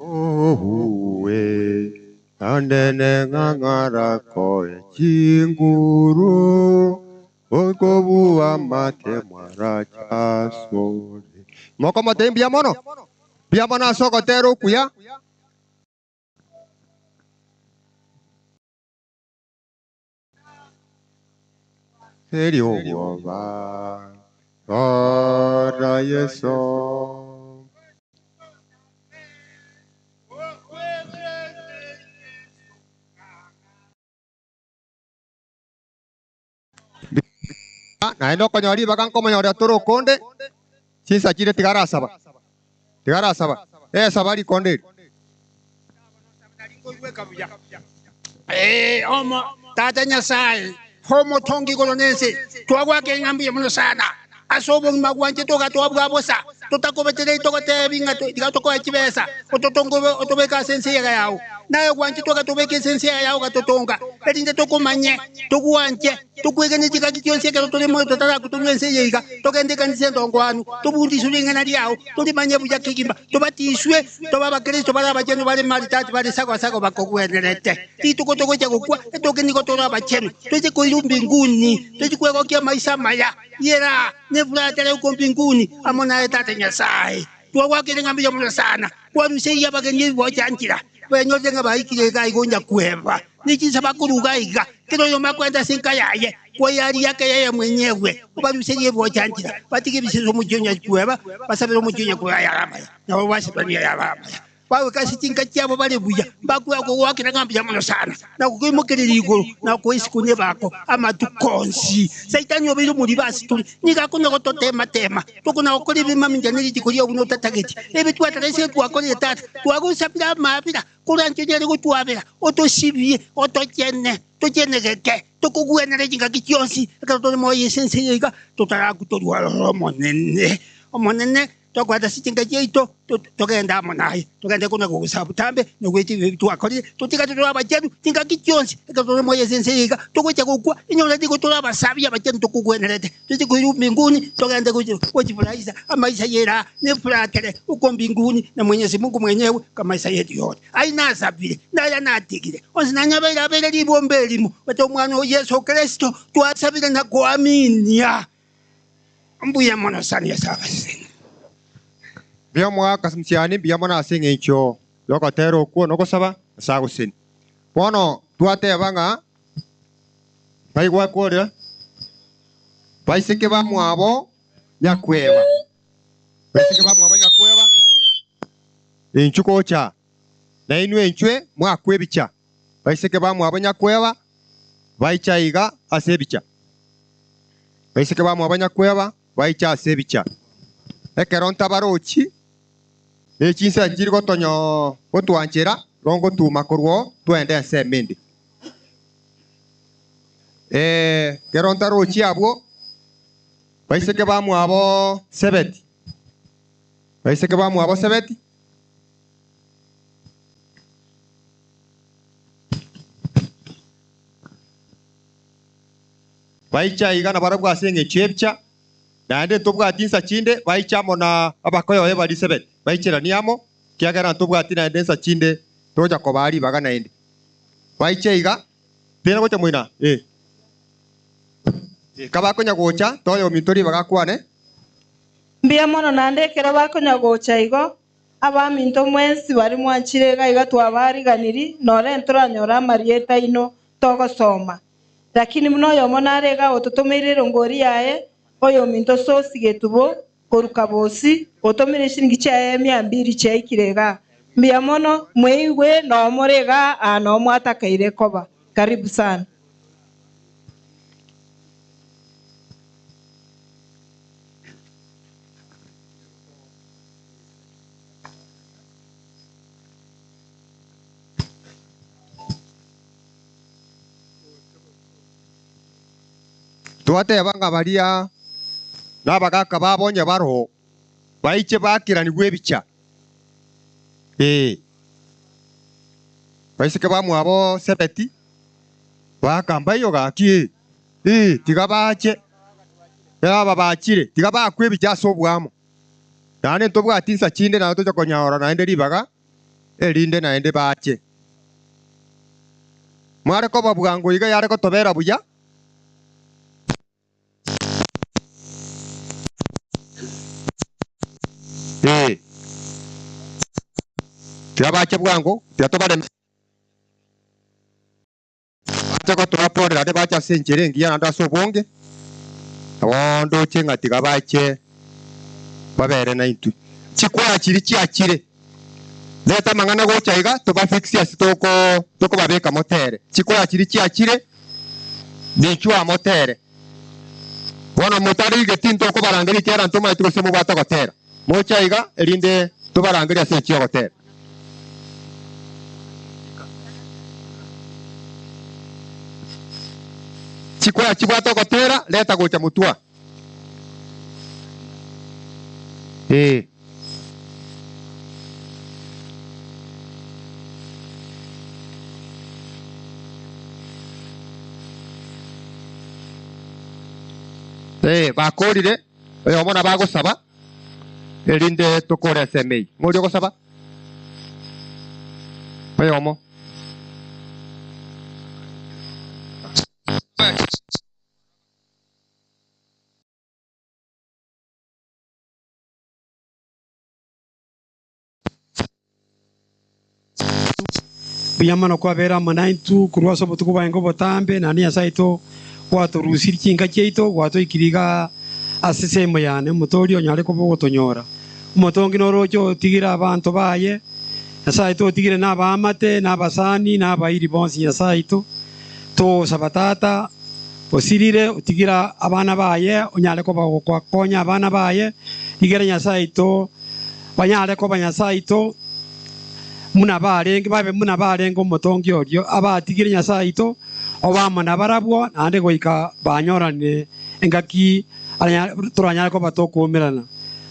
Obue, naende neng'ang'ara koe chinguru, okobua amatemwa arache asore. Mokomotebia mbuya mono, mbuya mono ase ogotera okuya. Teri obwoba, rora Yeso. Naende okonyora ribaga nkomonyorera tore okonde, chinsa chire tiga arasaba, tiga arasaba, esaba rikonde eri. Ee, omo Tata Nyasae, omotongi igoro na ense, twagoakera ng'a mbuya mono sana ase obogima bwanchete ogatoa bwa bosa, totakobetereri togotebi ng'a tiga tokoe chibesa, ototonge otobeke ase ense eyega yao. Naye gwanchete ogatobeka ase ense eyega yao ogatotonga, erinde tokomanye, togwanche, Tokwegene chingaki chionsi ekero tore moyo totarakutorwa ense eye iga, togende ekanisa endongoanu, tobundiswe ring'ana riao, torimanye buya kegima, tobatiswe, tobe abakristo bare abachenu bare maritati bare sago-sago bakogwenerete. Rituko togocha gokwa, etoke nigo tore abachenu, toche koirwa mbinguni, toche kwegokia amaiso amaya, yera, nefuraha tere uko mbinguni, amo naye Tata Nyasae. Twagwakire ng'a mbuya mono sana, kwaruseirie abageni ebibocha nchera, benyorire ng'a baikire iga igo onye kweba. Ne chinsa bakoruga aiga, kera oyomo akoenda ase enka yaye, kwaiaria eke yaye mwenyewe, obaruserie ebigocha nchera, batige ebiseso omochie o Nyakweba, basabere omochie o Nyakweba ayare amaya, nabo baseberanie ayare amaya. Bagoika ase chinka chiabo bare buya, mbakwe okogoakera ng'a mbuya mono sana, na gokoimokereria igoro, na gokoa isiko nebako amatuko onsi. Saitani obeire omoribo ase tore, nigo akonya gototema-tema, tokona gokora ebibe mamincha ne rituko riao buna otatageti. Ebi twatarese twakorire Tata, twagosabire amabera, Koranche onyare gotwabera, otosibie, otochene, tochenegeke, tokogwenere chingaki chionsi, ekero tore moyo ase ense eye iga, totarakutorwa aroro Omonene. Omonene, tokoeta ase chinka chiaito, togende amo naye, togende kona kogosaba botambe, na goetia ebibe twakorire, totigare tore abachenu chingaki chionsi, ekero tore moyo ase ense eye iga, togocha gokwa, inyore nigo tore abasabi abachenu tokogwenerete. Toche koirwa mbinguni, togende gochifurahisha amaisha y'eraha nefuraha kere uko mbinguni na Mwenyezi Mungu mwenyewe kamaisha yetu yote. Ayio nasabire, naya natigire, onsi nanyabeire abeire ribomba erimo, gocha Omwana o Yeso Kristo, twasabire na koaminia. Mbuya mono sana Nyasae abasesenie. Mbuya omogaka Msiani, mbuya mono ase eng'encho y'ogotera okwo na ogosaba Nyasae agosesenie. Bono twateba ng'a Baigwakwa oria, baiseke bamwabo nyakweba, baiseke bamwabo nyakweba, inchuo gocha, na inwe inchwe mwakwa ebicha, baiseke bamwabo nyakweba, baicha iga ase ebicha, baiseke bamwabo nyakweba, baicha ase ebicha. Ekero ntabarochi, ne chinsa chiri gotonyo gotwanchera, igo ngotuma korwa oo twende ensemo ende. Ee, ekero ntarochi abwo, baiseke bamwabo Sebeti, baiseke bamwabo Sebeti, baiche aiga nabarabwo ase engencho y'ebicha, naende ntobwati insa chinde baiche amo na abakoyoye baria Sebeti, baicheranie amo, ekiagera ntobwati naende insa chinde togocha kobaa ribaga naende. Baiche iga, tena gocha moina, ee. Kabakonya gocha, toyo ominto ribaga akwane. Mbuya mono naende ekero bakonya gocha igo, abaminto mwensi baria mwanchire iga iga twabariganirie, nore ntoranyore amarieta aino togosoma. Lakini buna oyomo nare iga ototomeire erongori yaye, oyominto Sosi Getubo, korwa Kabosi, otomire chiringi chiaye emia mbiri chiaikire igaa. Mbuya mono, mweigwe noo more igaa aa noo mwatakaire koba. Karibu sana. Twateba ng'a baria nabagaaka babo onye baroo, baiche bakiranigwe ebicha. Ee, baiseke bamwabo Sebeti baaka mbaiyo gaki, ee, tiga bache, aba bachire, tiga baakwe ebicha ase oboamo. Naende ntobwati insa chinde naende tocha konyaora naende ribaga. erinde naende bache. Mware koba bwango iga yare gotobera buya. Ee, tiga bache bwango, tiga tobareme. Bache gotoaporera naende bache ase enchera engiya naende ase obonge, nabo ndoche ng'a tiga bache babere naintwe. Chikwaya chiria chiachire, reta amang'ana gocha iga tobafix ase toko tokobabeka motere. Chikwaya chiria chiachire, ninchwe aa motere. Bono motarigeti ntokobarangeria ekiagera ntomaeti gose mobwate gotera. Moche aiga, erinde tobarangerie ase enchera y'ogotera. Chikwaya chibwate ogotera, reta gocha motwe aa. Ee. Ee, bakorire, oyomo nabo agosaba, erinde tokore ensemo eyio. Ng'o oria ogosaba? Oyomo. Mbuya mono kwabera amo naintwe korwa ase obotuko bwaye obotambe, naende Nyasae oito gwatorusirie chinka chiaito, gwatoikirie iga ase esemo yane, omotoori onyare koba ogotonyora. Omotongi noroche otigire abanto baye, Nyasae oito otigire na abaamate, na abasani, na abairi bonsi Nyasae oito. Togosaba Tata, osirire otigire abana baye, onyare koba ogokonya abana baye, rigere Nyasae oito banyare koba Nyasae oito buna barenge, babe buna barenge omotongi oria abatigire Nyasae oito, obe amo nabarabwo, naende goika banyoranire engaki toranyare koba tokoumerana.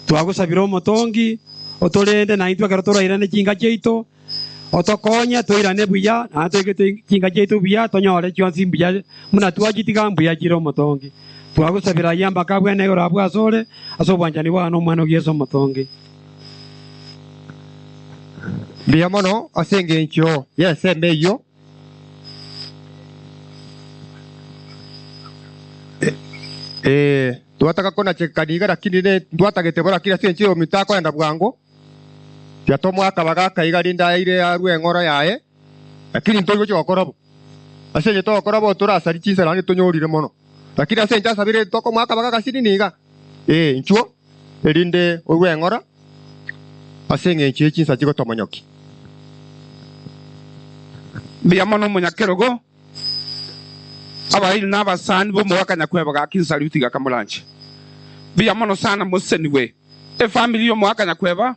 Twagosabire omotongi otorende naintwe ekero torairane chinka chiaito, Otokonye toirane buya, naende toike chinka chiaito buya, tonyore chionsi mbuya buna twachitiga mbuya chire omotongi. Twagosabera ayio mpaka abwene igoro abwo asore, ase obwanchani bwao na Omwana o Yeso omotongi. Mbuya mono ase engencho y'ensemo eyio. Ee, twataka konachekana iga, lakini ntwatagete bo, lakini ase engencho y'ominto akoenda bwango. Tiatomoa akabaga akaiga rinde aire arue eng'ora yaye, lakini ntori gochia gokora bo. Ase engencho togokora bo torasarie chinsa naende tonyorire mono. Lakini ase engencho asabire tokomoa akabaga agasinini iga, ee, inchuo, erinde orue eng'ora ase engencho ye chinsa chigotomonyokia. Mbuya mono omonyakerogo, abairi na abasani b'omogaka nyakweba gaki nsaluti gaka moranche. Mbuya mono sana mosesenigwe. Efamiri y'omogaka nyakweba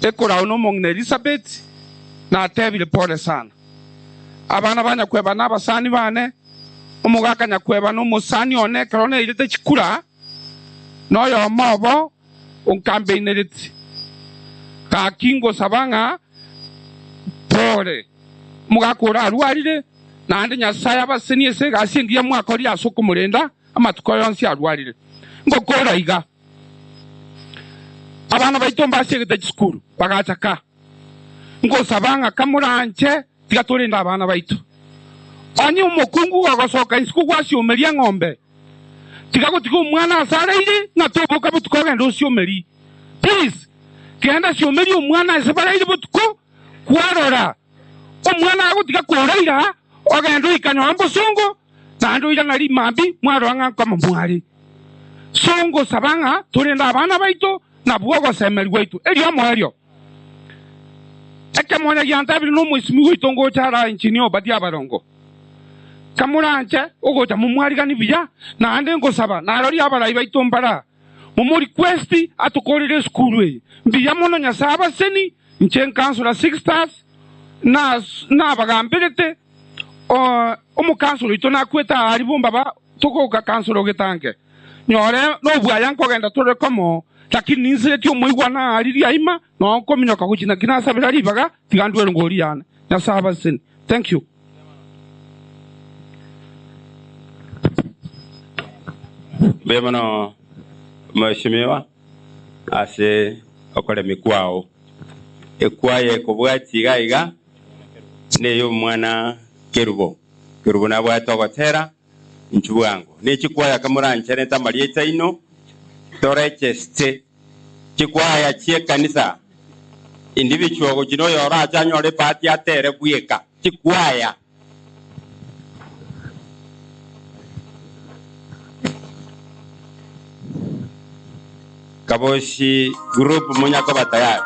ekorao nomong'ina Elisabeti natebire pole sana. Abana ba nyakweba nabasani bane, omogaka nyakweba nomosani one ekero nairete chikura, noyomo obo onkambeinereti. Gaki ngosaba ng'a pole. Omogaka ore arwarire, naende Nyasae abasenie ase egasi engiya mwakorire ase okomorenda. Amatuko yonsi arwarire. Ngokora iga, abana baito mbasiegete chisukuru, bagacha ka. Ngosaba ng'a kamoranche, tiga torende abana baito. Onye omokungu gogosoka isiko gwasiomeria eng'ombe, tiga gotiga omwana ase araire, ng'a toboka botuko ogende osiomerie. Please, genda siomeria omwana ase baraire botuko, kwarora omwana agotiga koraira, ogende oikanyore mbosongo, Naende oirana rimambia, mwarora ng'a nkoma mware. So ngosaba ng'a torende abana baito nabwo ogosemeria gwaito. Erio omoerio, ekemonya giantabire nomoisimi gwaito ngocha ara engineer Obadia Abarongo. Kamoranche ogocha momwarigani buya, naende ngosaba narorie abarai baito mbara momorequest atokorere esukuru eye. Mbuya mono Nyasae abaseni, inche nkansora Sixtus nabagamberete. Omokansoro oito nakwete aa aria bombaba togoka kansoro getange. Nyore nobwaya nkogenda tore komo, lakini ninseretie omoigwana aa riria aima, noo nkominyoka gochia naki nasabera ribaga, tiga ndwere ngori yane. Nyasae abasesenie. Thank you. Mbuya mono Mheshimiwa ase okoremia kwao. Ekwaya ekobwatia iga iga ney'omwana Kerubo. Kerubo nabwate ogotera, Inchuo bwango. Ne chikwaya kamorancherete amarieta aino, torecheste chikwaya chi'ekanisa. Individual gochia noyorache anyore ebahati atere bweka. Chikwaya. Kabosi group monyakoba tayari.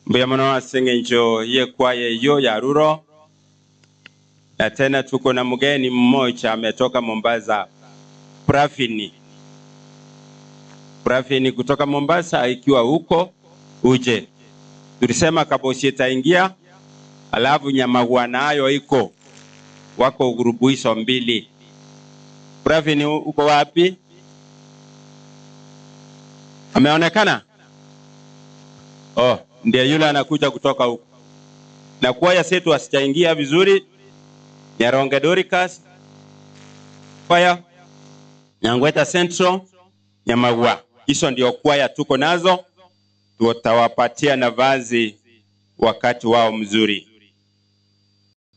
Mbuya mono ase eng'encho y'ekwaya eyio ya Ruro, na tena tuko na mgeni mmoja ametoka Mombasa, Pravini. Pravini kutoka Mombasa, ikiwa huko uje. Tulisema Kabosi itaingia, alafu Nyamagwa nayo iko, wako grupu hizo mbili. Pravini uko wapi? Ameonekana? Oh, ndiye yule anakuja kutoka huko. Na kwaya zetu asijaingia vizuri. Nyaronge Doricas, kwaya Nyangweta Central, Nyamagwa. Hizo ndio kwaya tuko nazo, tutawapatia nafasi wakati wao mzuri.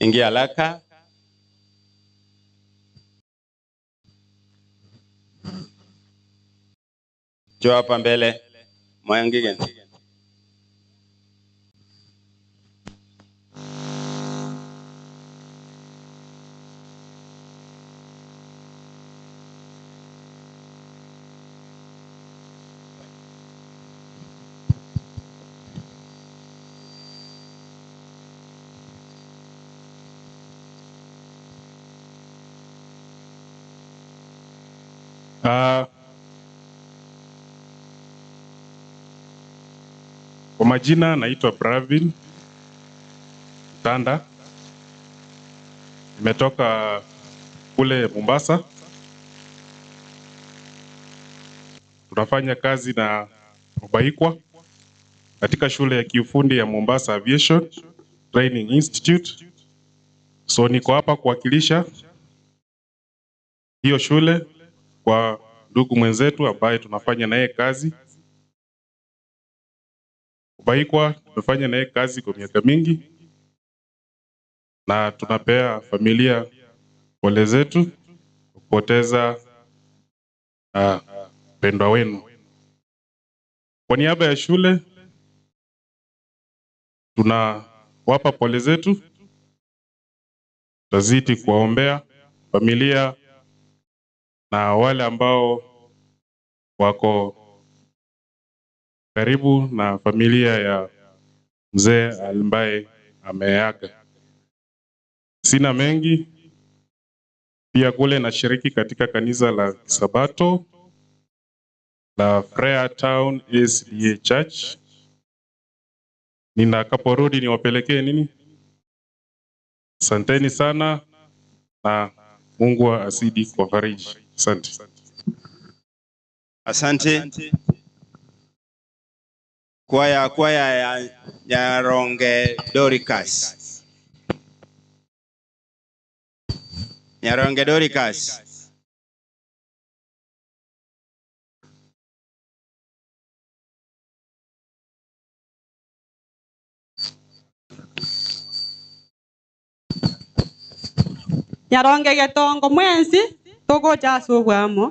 Ingia haraka. Njoo hapa mbele. Mwangigen. Kwa majina naitwa Bravin Tanda, nimetoka kule Mombasa. Tunafanya kazi na Rubaikwa katika shule ya kiufundi ya Mombasa Aviation Training Institute. So niko hapa kuwakilisha hiyo shule kwa ndugu mwenzetu ambaye tunafanya naye kazi. Rubaikwa tumefanya naye kazi kwa miaka mingi na tunapea familia pole zetu kupoteza mpendwa wenu. Kwa niaba ya shule tunawapa pole zetu, tutazidi kuwaombea familia na wale ambao wako karibu na familia ya mzee ambaye ameaga. Sina mengi. Pia kule nashiriki katika kanisa la Sabato la Frere Town SDA Church. Nitakaporudi niwapelekee nini? Asanteni sana na Mungu azidi kuwafariji. Asante. Asante. Kwaya kwaya ya Nyaronge Doricas. Nyaronge Doricas. Nyaronge getongo mwensi tugocha ase obwamo.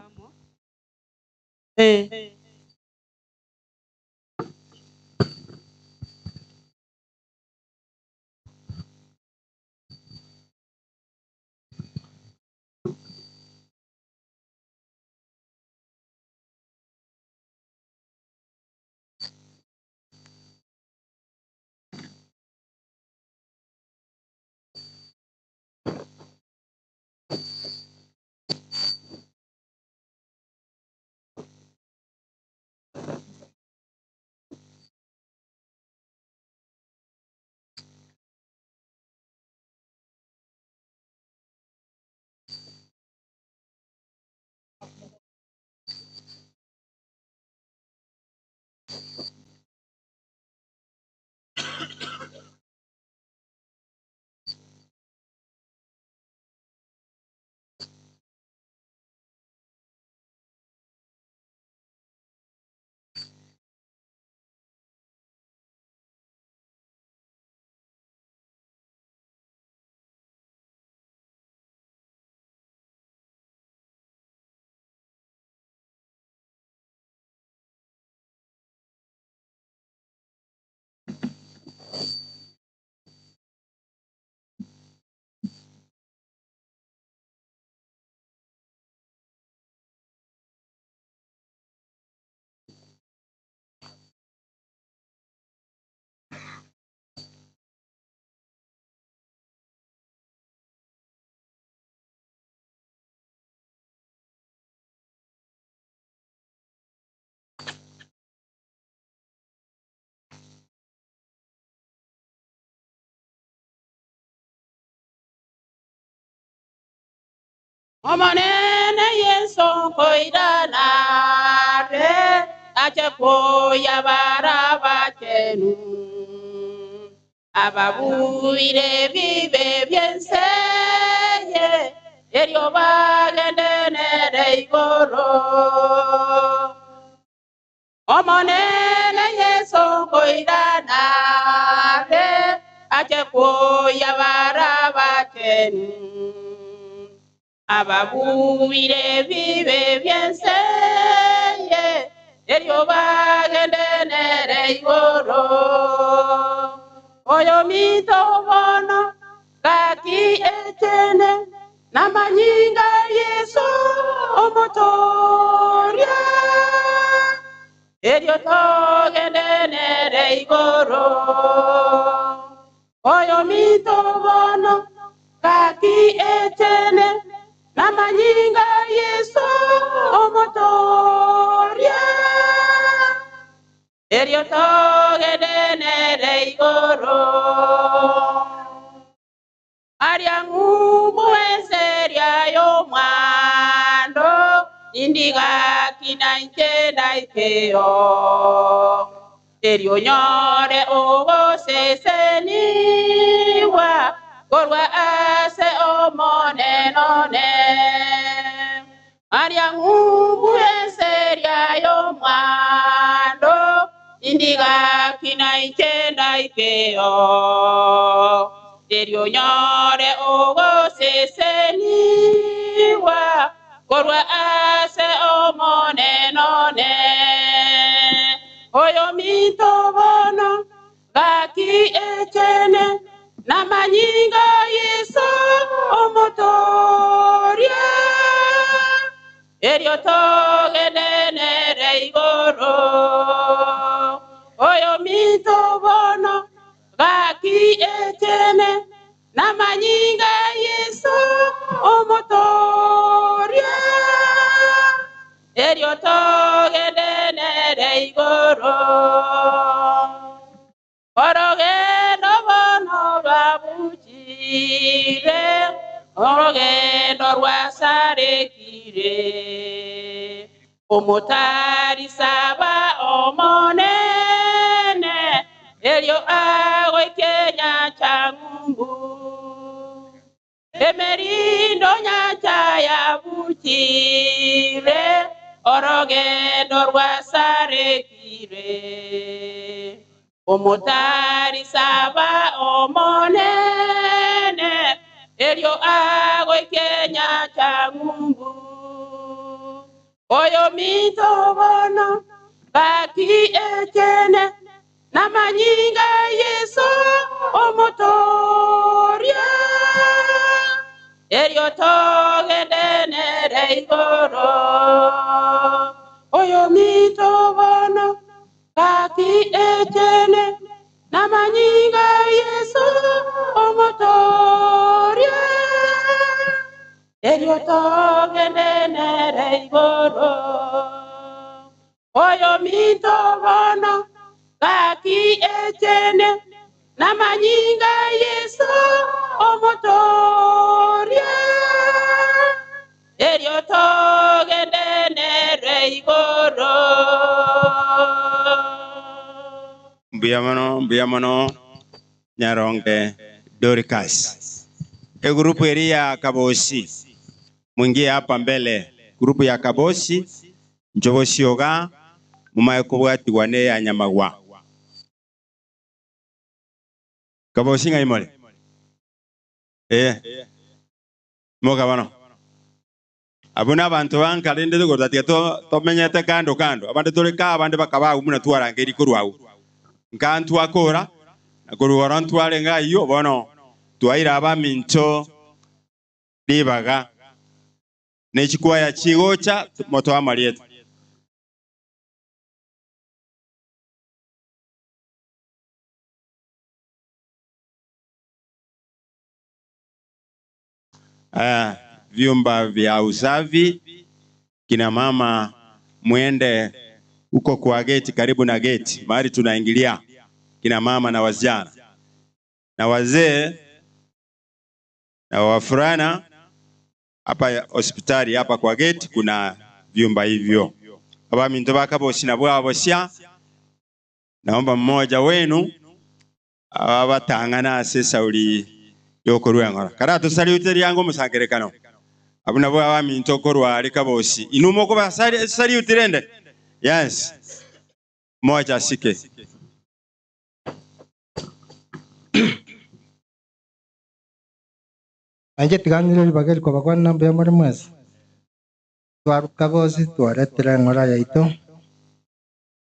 Omonene Yeso nkoirana are, ache koyabara abachenu, ababuire ebibe bi'ense eye, erio bagende nere igoro. Omonene Yeso nkoirana are, ache koyabara abachenu, ababuire ebibe bi'ense eye, erio bagende nere igoro. Oyominto bono gaki echene, namanyinga Yeso omotoria, erio togende nere igoro. Oyominto bono gaki echene, namanyinga Yeso omotoria, erio togende nere igoro. Aria ng'umbu enseria y'omwando, indigaki nainche ndaikeo, erio nyore ogoseseniwa korwa ase omonenone. Aria ng'umbu enseria y'omwando, indigaki nainche ndaikeo, erio nyore ogoseseniwa korwa ase omonenone. Oyominto bono gaki echene, namanyinga Yeso omotoria, erio togende nere igoro. Oyominto bono gaki echene, namanyinga Yeso omotoria, erio togende nere igoro. Orogendo bono rwabuchire, orogendo rwasarekire, omotari saba omonene, erio agoike nyancha ng'umbu. Emerindo nyancha yabuchire, orogendo rwasarekire, omotari saba omonene, erio agoike nyancha ng'umbu. Oyominto bono gaki echene, namanyinga Yeso omotoria, erio togende nere igoro. Oyominto bono gaki echene, namanyinga Yeso omotoria, erio togende nere igoro. Oyominto bono gaki echene, namanyinga Yeso omotoria, erio togende nere igoro. Mbuya mono, mbuya mono, Nyaronge Dorcas. Egrupu eri ya Kabosi, mwingie hapa mbele. Grupu ya Kabosi, njobosioga, mumaye kobwatigwa ne ya Nyamagwa. Kabosi ng'ai more? Eh. Moga bono. Abo na abanto bankarende togotatiga tomenyete kando kando. Abande tore ka abande bakaba muna twarangeri korwa agwo. Nka ntwakora, na korwa oro ntwarenga aywo bono twaira abaminto ribaga. Nechikwaya chigocha moto amarieta. Vyumba vya usafi, kina mama mwende huko kwa geti, karibu na geti mahali tunaingilia, kina mama na wasichana na wazee na wafulana. Hapa hospitali hapa kwa gate kuna vyumba hivyo. Abaminto bakabosi na bwabosia naomba mmoja wenu abatang'ana ase esauri yokorwa eng'ora. Kara tosaliute riango omosangerekano. Abwo nabwo abaminto okorwa are kabosi. Inwe mokoba saliute rende? Yes. Mmoja asike. Nainche tiga ng'ire ribaga eri kobakwanera mbuya more mwensi. Twaruka bonsi twaretire eng'ora yaito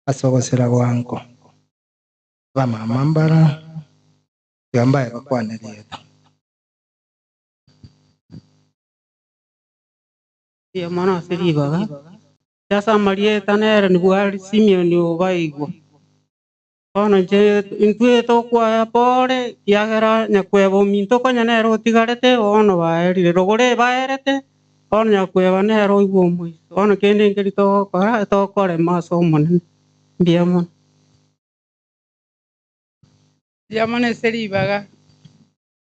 ase ogosira gwango. Abamama mbara tiga mbae bakwane rieta. Mbuya mono ase ribaga, ase amarieta nere nibwo ari Simeon obaigwa. Bono inche intwe tokwaya pore, kiagera nyakweba ominto konya nere otigarete, bono baerire. Rogoro ebaerete, bono nyakweba nere oigwa omoiso. Bono kende nkeri togokora, etokorema ase omonene. Mbuya mono. Mbuya mono ase ribaga,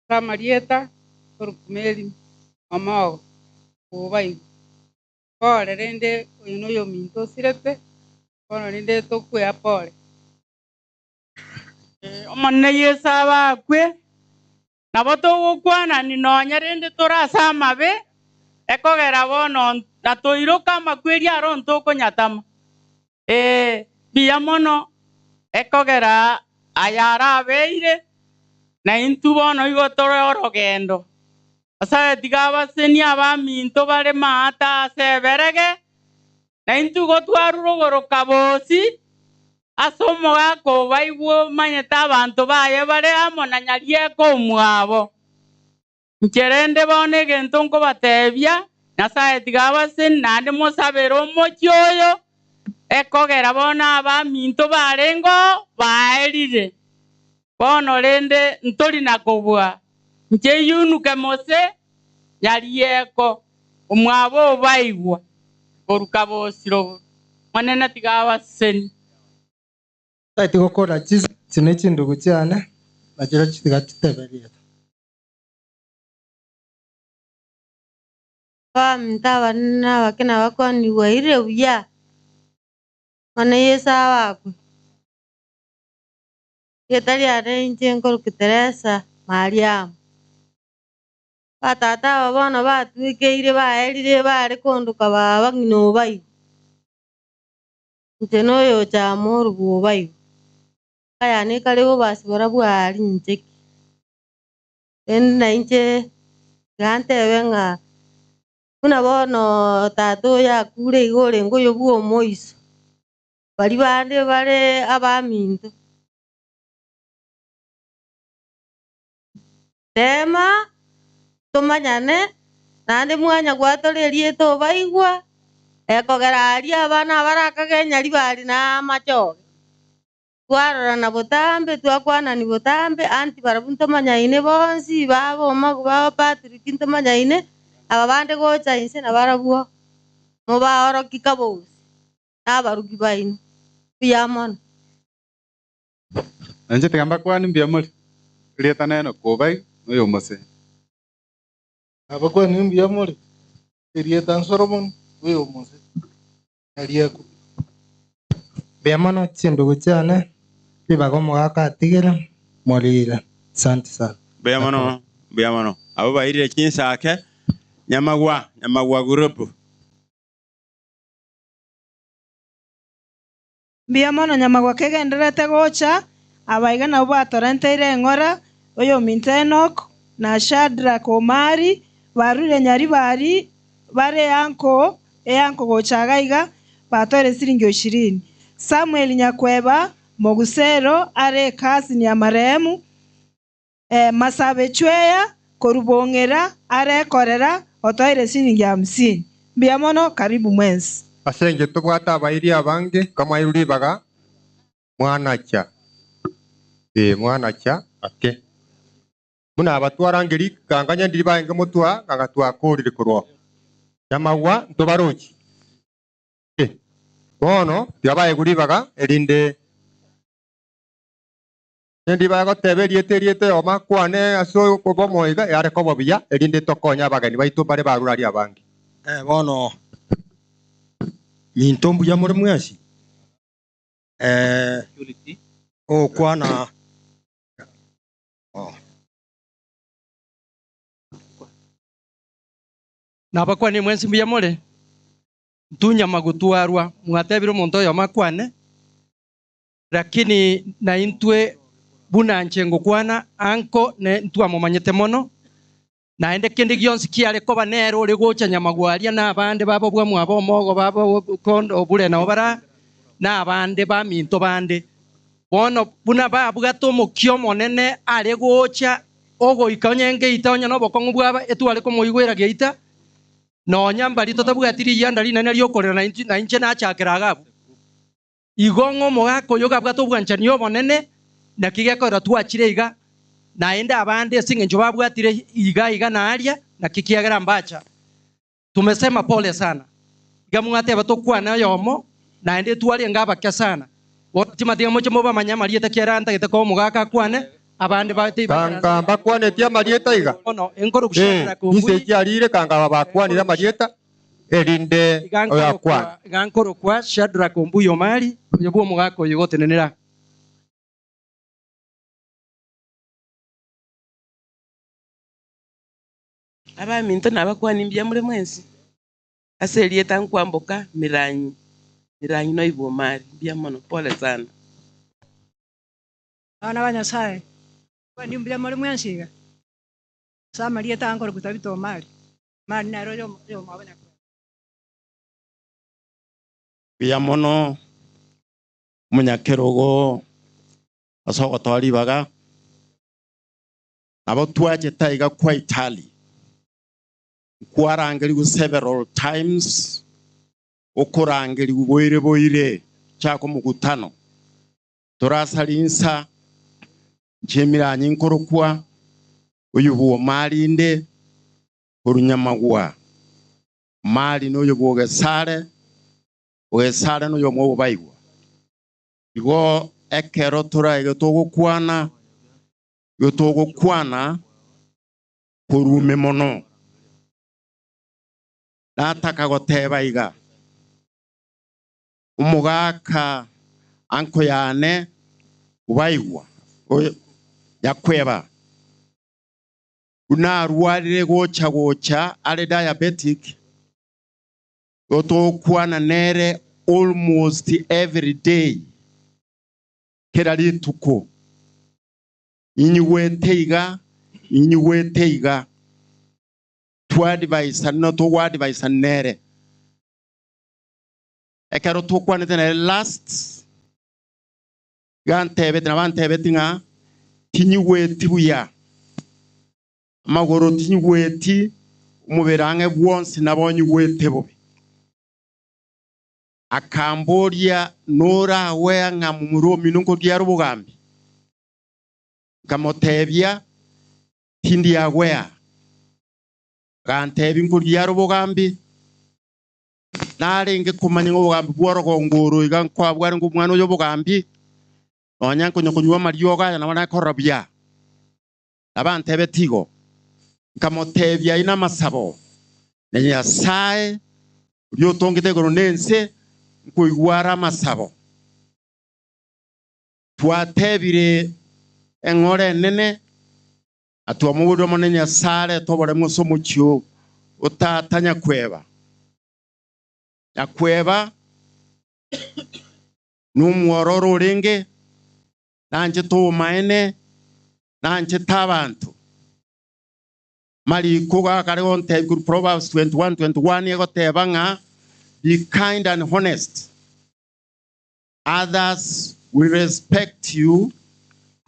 ase amarieta, korwa Omogo, obaigwa. Pore rende oyo na oyominto osirete, bono rende tokwea pore. Omonene Yeso abakwe, nabo togokwanani nonya rende tore ase amabe, ekogera bono natoiroka amakweri aro ntokonyatama. Ee, mbuya mono, ekogera aya arabeire, na intwe bono igo tore orogendo. Nyasae tiga abaseni abaminto bare maata ase eberege, na intwe igo twarure ogoroka bosi ase omogaka obaigwe omanyete abanto baye bare amo na Nyarieka omwabo. Inche rende bono egento nkobatebia, Nyasae tiga abaseni naende mosabere omochie oyo, ekogera bono abaminto barengeo baerire. Bono rende ntori na kobua, inche yunuke mose Nyarieko omwabo obaigwa koruka bosirogoro. Monene tiga abaseni. Ntaeti gokora chisi ne chindugu chiane, nachio tiga chitebe rieta. Abaminto abanene na abake nabakwanigwa ire buya, bono Yeso abakwe. Rieta riane inche nkoruka Teresa Mariamu. Batata aba bono batwekeire baerire bare kondoka baba ng'ina obaigwa. Inche na oyocha morubu obaigwa. Kayane ekare bobasi barabwo aria inche ki. Rende na inche tiga ntebe ng'a buna bono tata oyo akure iga orenge oyo bwa omoiso, baria bande bare abaminto. Tema tomanyane, naende mwanya gwatora erieta obaigwa, ekogera aria abana abarakage nyaribari na amachoge. Twarorana botambe, twakwanani botambe, anti barabwo ntomanyaine bonsi, baba omago baba Patrick ntomanyaine, aba bande gocha inse nabarabwo mobaoroki kabosi, na abarugi baino. Mbuya mono. Nainche tiga mbakwanie mbuya more, erieta nene kobaigwa na oyomose. Nabakwanie mbuya more, erieta Solomon oyomose, Nyarieko. Mbuya mono chindugu chiane, ribaga omogaka atigire, morire. Asante sana. Mbuya mono, mbuya mono. Abwo bairire chinsake, Nyamagwa, Nyamagwa group. Mbuya mono Nyamagwa kegendererete gocha, abaiga nabwo batorenteire eng'ora, oyominto Enock na Shadrack Omari, barure Nyaribari, bare eanko, eanko gocha iga iga, batoire siringi ishirini. Samuel Nyakweba, Mogusero, are ekasini ya marehemu, Masabe Chweya, korwa Bong'era, are ekorera, otoire siringi hamsini. Mbuya mono, karibu mwensi. Ase engencho tobwate abairi abange, nkamwairwa ribaga, mwanacha. Ee, mwanacha ake. Buna abatwarangeri, kanganya ndiri baenge motwa, ng'a twakorire korwa. Nyamagwa ntobarochi. Bono tiga baegwe ribaga erinde Endi bagoteba erieta erieta eyemo akwane ase obomo iga yare koba buya, erinde tokonye abageni baito mbare barure aria abange. Eh, bono minto mbuya more mwensi? Eh, ogokwana oh. Nabakwanie mwensi mbuya more? Ntunyama gotwarwa, mwatebire omonto oyomo akwane, Lakini naintwe buna inche ngokwana, anko ne ntwamomanyete mono, naende kende gionsi kiare koba nere ore gocha nyamagwaria na abande babo bwamwabo omogo babo kondo obure nao bara, na abande baminto bande. Bono buna babwate omokia omonene are gocha ogoika onye ngeita onye nobokong'u bwaba etware komoigwera geita, nonya mbari totabwati riyianda rinene riokorera na inche nachakera iga abwo. Igo ng'a omogaka oyo gabwate obwanchani obonene, naki gekorera twachire iga, naende abande ase engencho babwatire iga iga na aria, naki kiagera mbacha. Tumesema pole sana. Iga mwateba tokwane oyomo, naende twarenge abake sana. Bono timatiga moche mobamanye amarieta kiagera ntagete koa omogaka akwane, abande ba Kanga mbakwanetie amarieta iga? Bono enkoro Ee, gushabera inse kombui. echiarire kanga aba bakwanire amarieta, erinde oyakwane. Iga nkorokwa Shadrack Ombuya Omari, oyo bw'omogaka oyo gotenenera. Abaminto nabakwani mbuya more mwensi? Ase erieta nkwamboka Miranyi, Miranyi noibwe Omari, mbuya mono, pole sana. Abana ba Nyasae, kwani mbuya more mwensi iga? Ase amarieta aya nkorokwa Tabitha Omari, Omari nere oyo oyomwabo Nyakweba. Mbuya mono omonyakerogo ase ogotoa ribaga. Nabo twachete aiga kwa Italy, nkwarangerigwe several times, okorangerigwa boire boire chaka omokutano. Torasari insa, inche emiranyi nkorokwa, oyo bw'Omari inde, korwa Nyamagwa. Omari noyo bw'Ogesare, Ogesare noyo omwobobaigwa. Igo ekero toraige togokwana, igo togokwana korwa ime mono. Nataka goteba iga, omogaka anko yane obaigwa, oyo Nyakweba, buna arwarire gocha gocha are diabetic, igo togokwana nere almost every day, kera rituko. Inyigwete iga, inyigwete iga. Twadvisanire, togwadvisanire nere. Ekero tokwanete nere last, iga antebete, nabo antebeti ng'a tinyigweti buya. Amagoro tinyigweti, omobere ang'e bwonsi nabo onyigwete bobe. Akamboria, Noragwea ng'a momura omino nkoria are obogambi? Nkamotebia, Tindiagwea. Agantebia, Nkoria are obogambi. Narenge komanya ng'a obogambi bw'orogongo oro iga nkoabwarenge omwana oyo obogambi, nonya nkonya konywa amariogo aya nabo nakorora buya. Nabantebeti igo, nkamotebia, Aye namasabo, na Nyasae oria otongete igoro na ense, nkoigwa are amasabo. Twatebire eng'ora enene, na twamoborire Omonene Nyasae arete oboremu ase omochie oo o tata Nyakweba. Nyakweba nomwororo orenge, nanchete obomaene, nanchete abanto. Mariko gakare gontebia korwa Proverbs 21:21 egoteba ng'a be kind and honest, others will respect you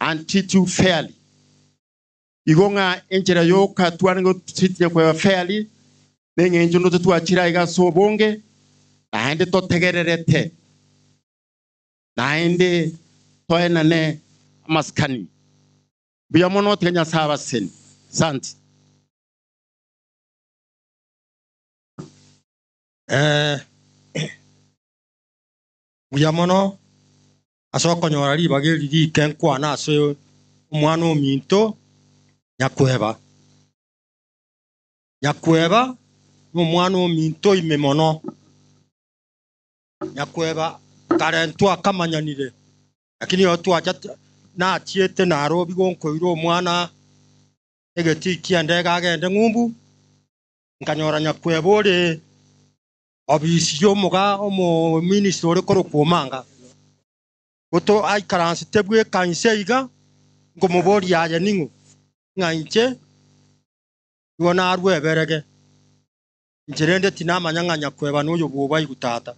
and treat you fairly. Igo ng'a enchera yoka twarenge gotreat Nyakweba fairly neng'encho ndoche twachire aiga ase obonge naende totegererete naende toenane amasikani. Mbuya mono tiga Nyasae abaseni. Asante. Eh, mbuya mono ase okonyora ribaga eri rike nkwane ase omwana ominto Nyakweba. Nyakweba nomwana ominto ime mono. Nyakweba kare ntwakamanyanire, lakini igo twacha nachiete Nairobi gonkoira omwana egetii ki'endege agende ng'umbu, nkanyora Nyakweba ore obisi y'omoga omominister ore korokwa Omanga. Goto aikaransete bweka inse iga, nkomoboria aye ning'o? Ng'a inche nigo narwa eberege. Inche rende tinamanya ng'a Nyakweba noyo bw'obaigwa tata.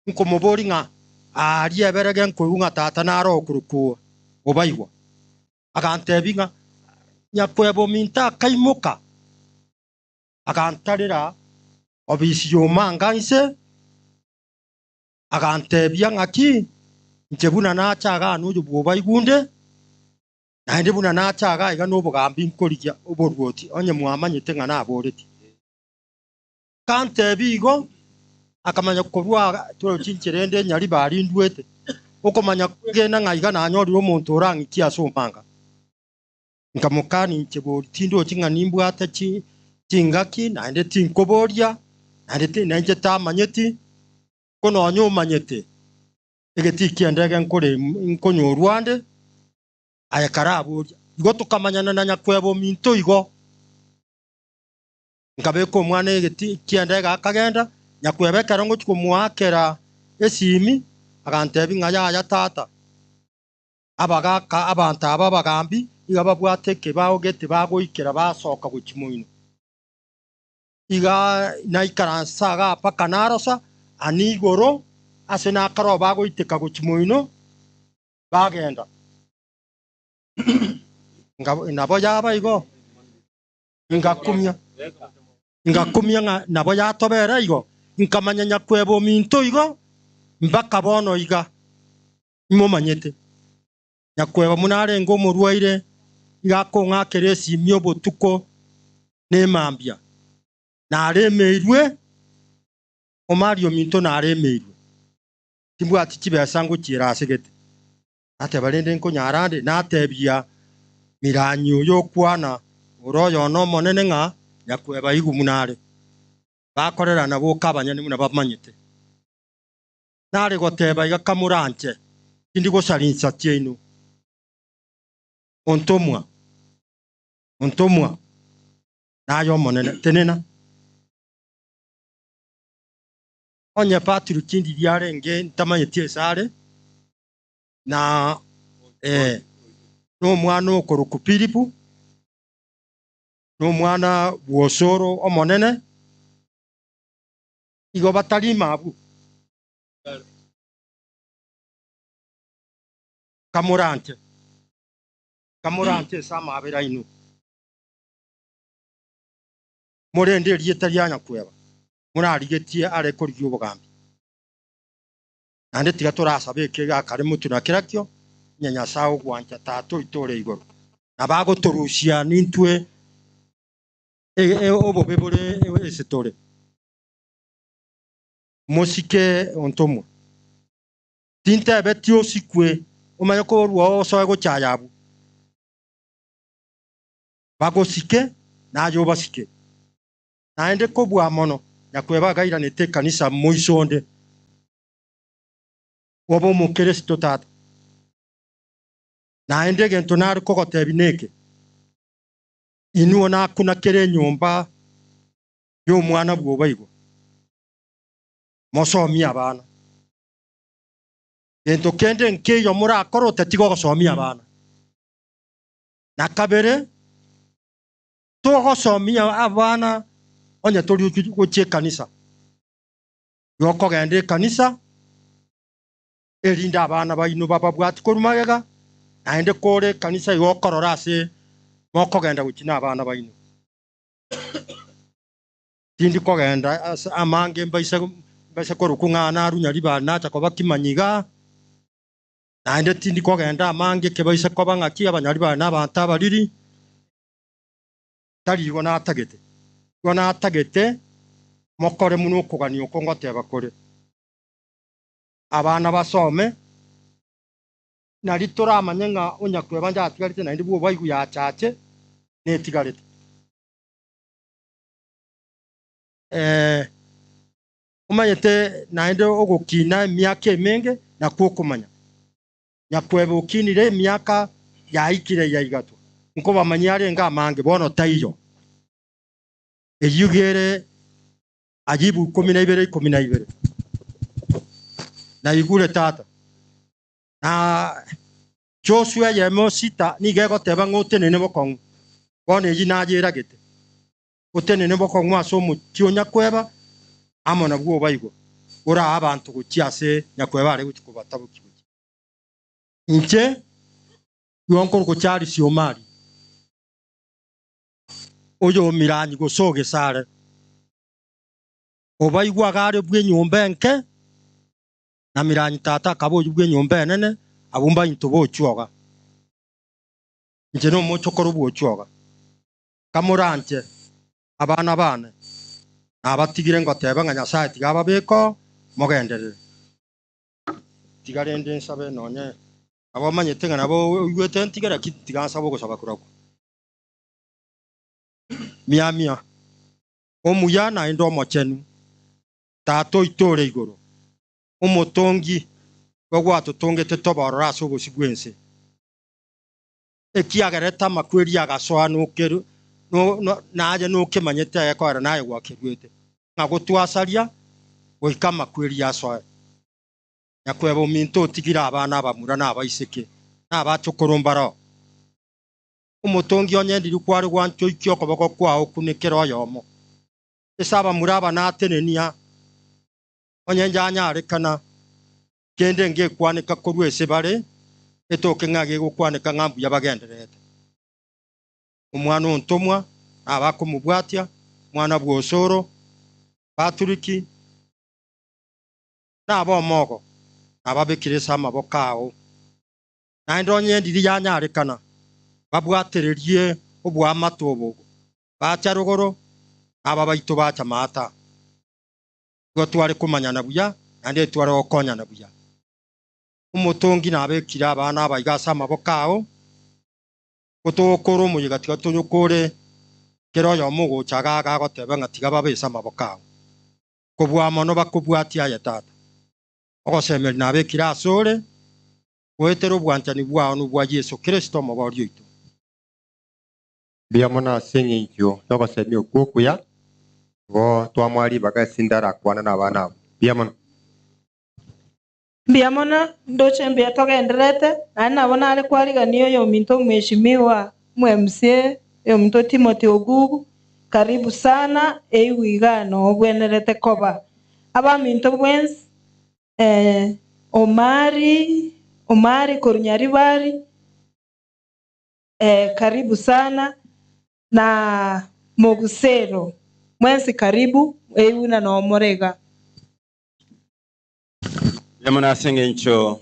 Nkomoboria ng'a aaria eberege nkoigwa ng'a tata naro okorokwa obaigwa. Agantebia ng'a Nyakweba ominto akaimoka, agantarera obisi y'omanga inse, agantebia ng'aki inche buna nacha igaa noyo bw'obaigwa onde, Naende buna nacha iga iga nobogambi nkorigia oboruoti, onye mwamanyete ng'a naboretie. Akantebia igo, akamanya korwa torochi inchera ende enyaribari ndwete, okomanya kwegena ng'a iga nanyorire omonto orang'ikie ase omanga. Nkamokania inche bori tindochi ng'a nimbwate chingaki, naende tinkoboria, naende nainche tamanyeti, ko nonya omanyete egetii ki'endege nkore nkonyorwa ande, aye karaboria. Igo tokamanyana na nyakweba ominto igo. Nkabeka omwana egetii ki'endege akagenda, nyakweba ekero ngochia komoakera esimi, agantebia ng'a yaya tata, abagaka abanto aba abagambi iga babwate ekebao gete bagoikera basoka gochia moino. Iga naikaransa igaa mpaka narosa, ani igoro ase nakaroo bagoiteka gochia moino, bagenda. Nabo yaba igo, ngakumia, ngakumia ng'a nabo yatobera igo, nkamanya nyakweba ominto igo, mpaka bono iga imomanyete. Nyakweba buna arenge omorwaire, iga akong'akera esimi obotuko na emambia, naremeirwe, Omari ominto naremeirwe, timbwati chibesa ngochiera ase gete. Nateba rende nkonyara nde, natebia Miranyi oyo okwana ore oyono omonene ng'a nyakweba igu buna are. Bakorerana boka abanyene buna bamanyete. Nare goteba iga kamoranche, tindi gosaria insa chiaino. Ontomwa, ontomwa, naye Omonene, tenena. Onye Patrick ndiria arenge ntamanyeti ase are, na eh, nomwana okorokwa Filipu, nomwana bw'Osoro omonene, igo batari ime abwo. Kamoranche, kamoranche ase amaabera aino, morende erieta ria Nyakweba morarigetie are korigia obogambi. Naende tiga torasabe eke gakare motwe na kerakio, onye Nyasae ogwancha Tata oito ore igoro, nabo agotorusia nintwe obobe bore ase tore. Mosike ontomwa. Tintebeti osikwe, omanye korwa osoe gochaya abwo. Bagosike, naye obasike. Naende kobua mono, nyakweba agairanete ekanisa moiso onde. Obe omokeresito tata. Naende egento nare kogotebia neke, Inwe nakuna kera enyomba y'omwana bw'obaigwa, mosomie abana. Gento kende nkeiyo morakore otatiga ogosomia abana. Na kabere, togosomia abana onye tori gochia ekanisa. Igo okogenda ekanisa, erinde abana baino bababwati korwa magega, naende kore ekanisa igo okorora ase mokogenda gochia nabana baino. Tindi kogenda ase amange mbaise mbaise korokwa ng'a narwa Nyaribari nacha koba kimanyi igaa, naende tindi kogenda amange ekebaise koba ng'aki Abanyaribari nabanto abariri, tari igo natagete. Igo natagete mokore buna okogania oko ngoteba kore. Abana basome. Nari toramanye ng'a onyakweba njatigarete naende bw'obaigu yachache netigarete. Eh, omanyete naende ogokina emiaka emenge nakwo okomanya. Nyakweba okinire emiaka yaikire yaigatwa, nkobamanyia arenge amange, bono taiyo. Eyio iga ere Ajibu 12 12. Naigure tata. Na Joshua eyemo sita nigo egoteba ng'a otenene bokong'u. Bono eyio nayeragete. Otenene bokong'u ase omochie o Nyakweba amo nabwo obaigwa, orae abanto gochia ase Nyakweba are gochia kobatabokia gochia. Inche nigo nkorokwa Charles Omari, oyomiranyi gose ogesare. Obaigwa iga are bw'enyomba enke, na miranyi tata akaba oyio bw'enyomba enene, abwo mbainto bochwoga. Inche nomochokoro bw'ochwoga. Kamoranche abana bane, nabatigire ngoteba ng'a Nyasae tiga ababeke oo, mogenderere. Tiga rende nsabe nonye nabo omanyete ng'a nabo oigwete ntige, lakini tiga nsabe ogosaba korakwo. Mia mia, omuya naende omochenu, Tata oito ore igoro, omotongi igo gwatotongete tobe ororo ase obosio bw'ense, ekiagerete amakweri agasoa naye nokemanyete egekoera naye gwakeruete, ng'a gotwasaria goika amakweri asoe. Nyakweba ominto otigire abana abamura na abaiseke, na abachokoro mbaroo. Omotongi onye ndiri kware gwancha oikie okoboko kwao okunekere oyomo. Ase abamura aba natenenia, onye njanyarekana, kende ngekwaneka korwa ase bare, etoke ng'a gegokwaneka ng'a mbuya bagendererete. Omwana ontomwa na abakomobwatia, omwana bw'osoro, Patriki, na ab'omogo, nababekire ase amaboko ao. Naende onye ndiri yanyarekana, babwatererie oboamate obo bacha rogoro, na aba baito bacha maata. Igo tware komanyana buya, naende tware gokonyana buya. Omotongi nabekire abana aba iga ase amaboko ao, ko togokora omoyega tiga toyokore kera oyomo ogocha iga iga agoteba ng'a tiga babe ase amaboko ao. Kobua mono bakobwatia aye Tata. Ogosemeria nabekire asore, goetera obwanchani bwao nobwa Yeso Kristo Omoboria oito. Mbuya mono ase engencho y'ogosemia okwo okuya, igo twamoa ribaga ase ndarakwane nabana abwo. Mbuya mono. Mbuya mono, ndoche mbuya togendererete, naende nabo nare kwarigania oyominto omweshimiwa omo-MCA, oyominto Timothy Ogugu, karibu sana, eigwe igaa noo obwenerete koba. Abaminto bwensi, Omari, Omari korwa Nyaribari, Eh, karibu sana na mogusero mwensi karibu euna nomorega. Mbuya mono ase engencho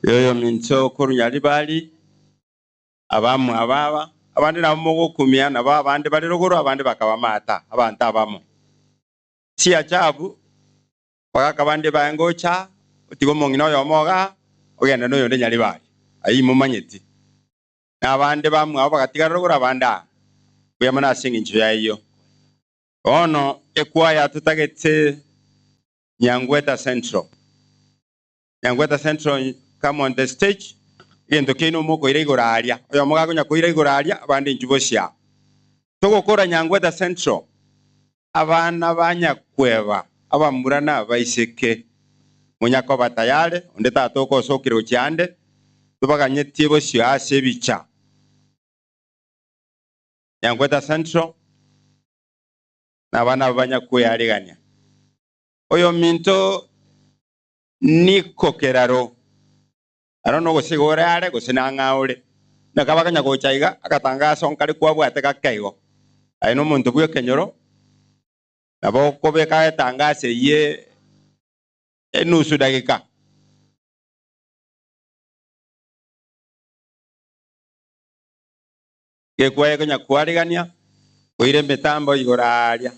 y'oyominto korwa Nyaribari, abamwabo aba, abande nabo mogokumia, nabo abande bare rogoro, abande bakaba maata, abanto abamo. Si ajabu, bagaka bande baye ngocha, otiga omong'ina oyomo igaa, ogende noyonde Nyaribari. Ayio imomanyeti. Na abande bamwabo bagatigara rogoro, abande aa. Mbuya mono ase engencho y'ayio. Bono ekwaya totagete Nyangweta Central. Nyangweta Central come on the stage, egento kiaino mokoira igoro aria. Oyomo gakonya koira igoro aria, abande inchuo bosio aa. Togokora Nyangweta Central, abana ba nyakweba, abamura na abaiseke, monyakoba tayare, onde tatoka osokire gochia ande, tobaganyetie bosio ase ebicha. Nyangweta Central, na abana aba banyakwearigania. Oyominto Niko keraro, aro nogose iga ore are gose nang'ao ore. Naki abakanya gocha iga, agatangaso nkare kwabwate gake igo. Aye nomonto bw'ekenyoro, nabo okobeka etangaso eyio enusu dagika. Gekwaye konya kwarigania, koira emetambo igoro aaria.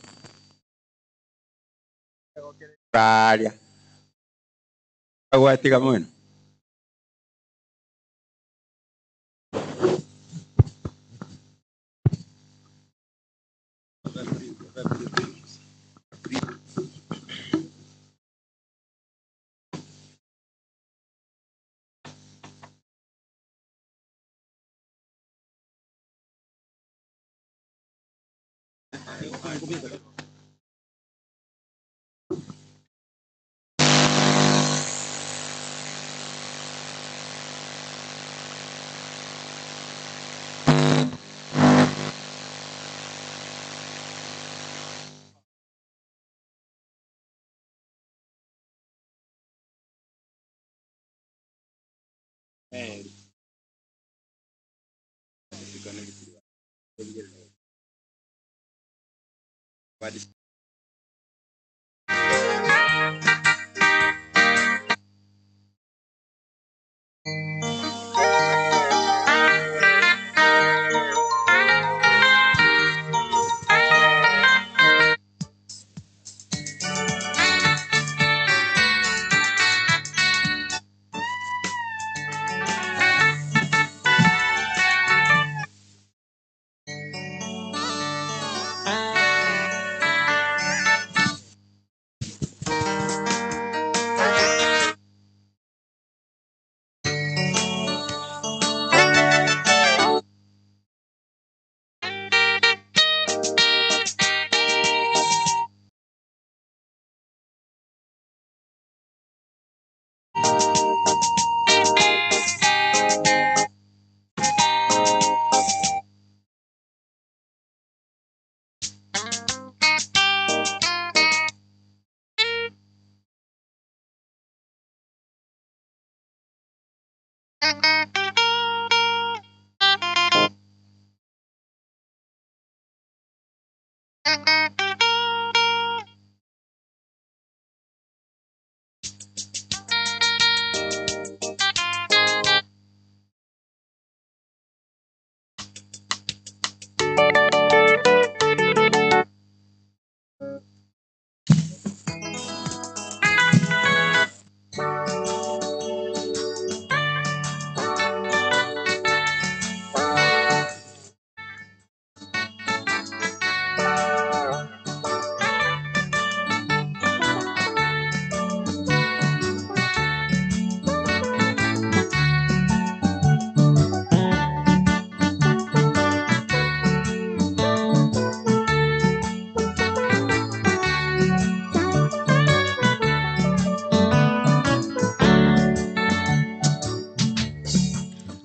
Aaria. Agwatiga mono.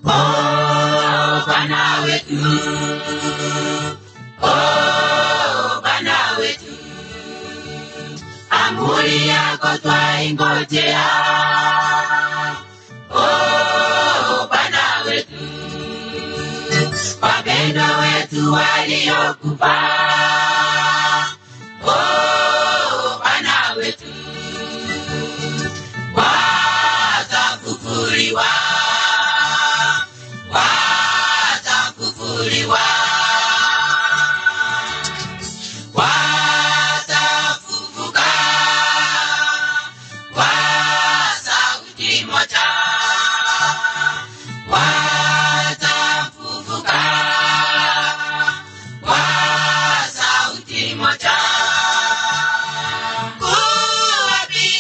Oh, Bwana wetu. Oh, Bwana wetu. Amri yako twaingojea. Oh, Bwana wetu. Wapendwa wetu waliokufa. Oh, Bwana wetu. Watafufuliwa. Watafufuliwa. Watafufuka. Kwa sauti moja. Watafufuka. Kwa sauti moja. Uwapi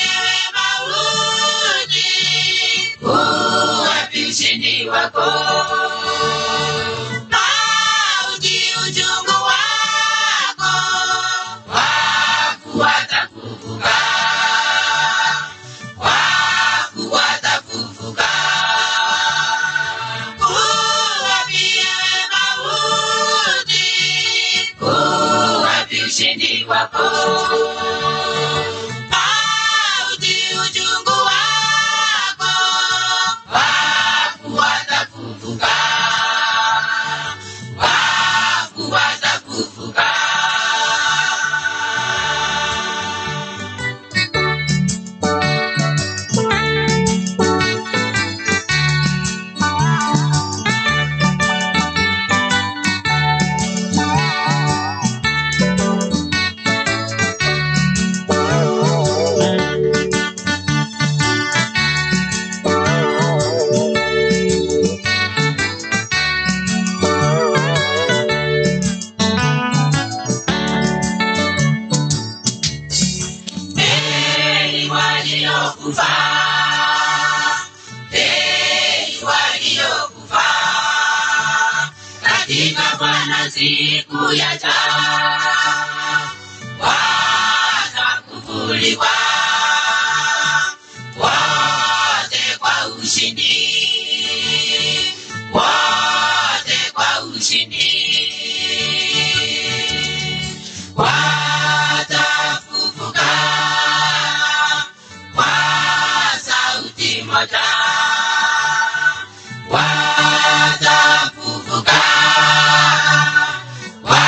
mauti, uwapi ushindi wako? Mauti uchungu wako, wafu watafufuka. Wafu watafufuka. Uwapi mauti, uwapi ushindi wako? Mauti uchungu wako, wafu watafufuka. Siku yaja watafufuliwa wote kwa ushindi, wote kwa ushindi, watafufuka kwa sauti moja, watafufuka kwa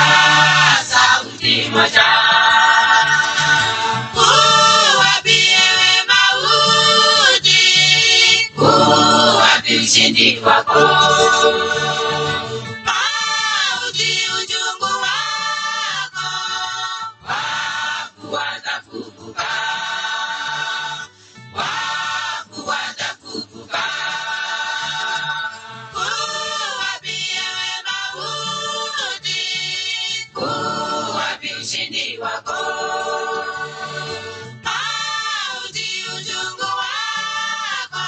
sauti moja. Uwapi ewe mauti, uwapi ushindi wako? Mauti uchungu wako, wafu watafufuka, wafu watafufuka. Uwapi ewe mauti, uwapi ushindi wako? Mauti uchungu wako,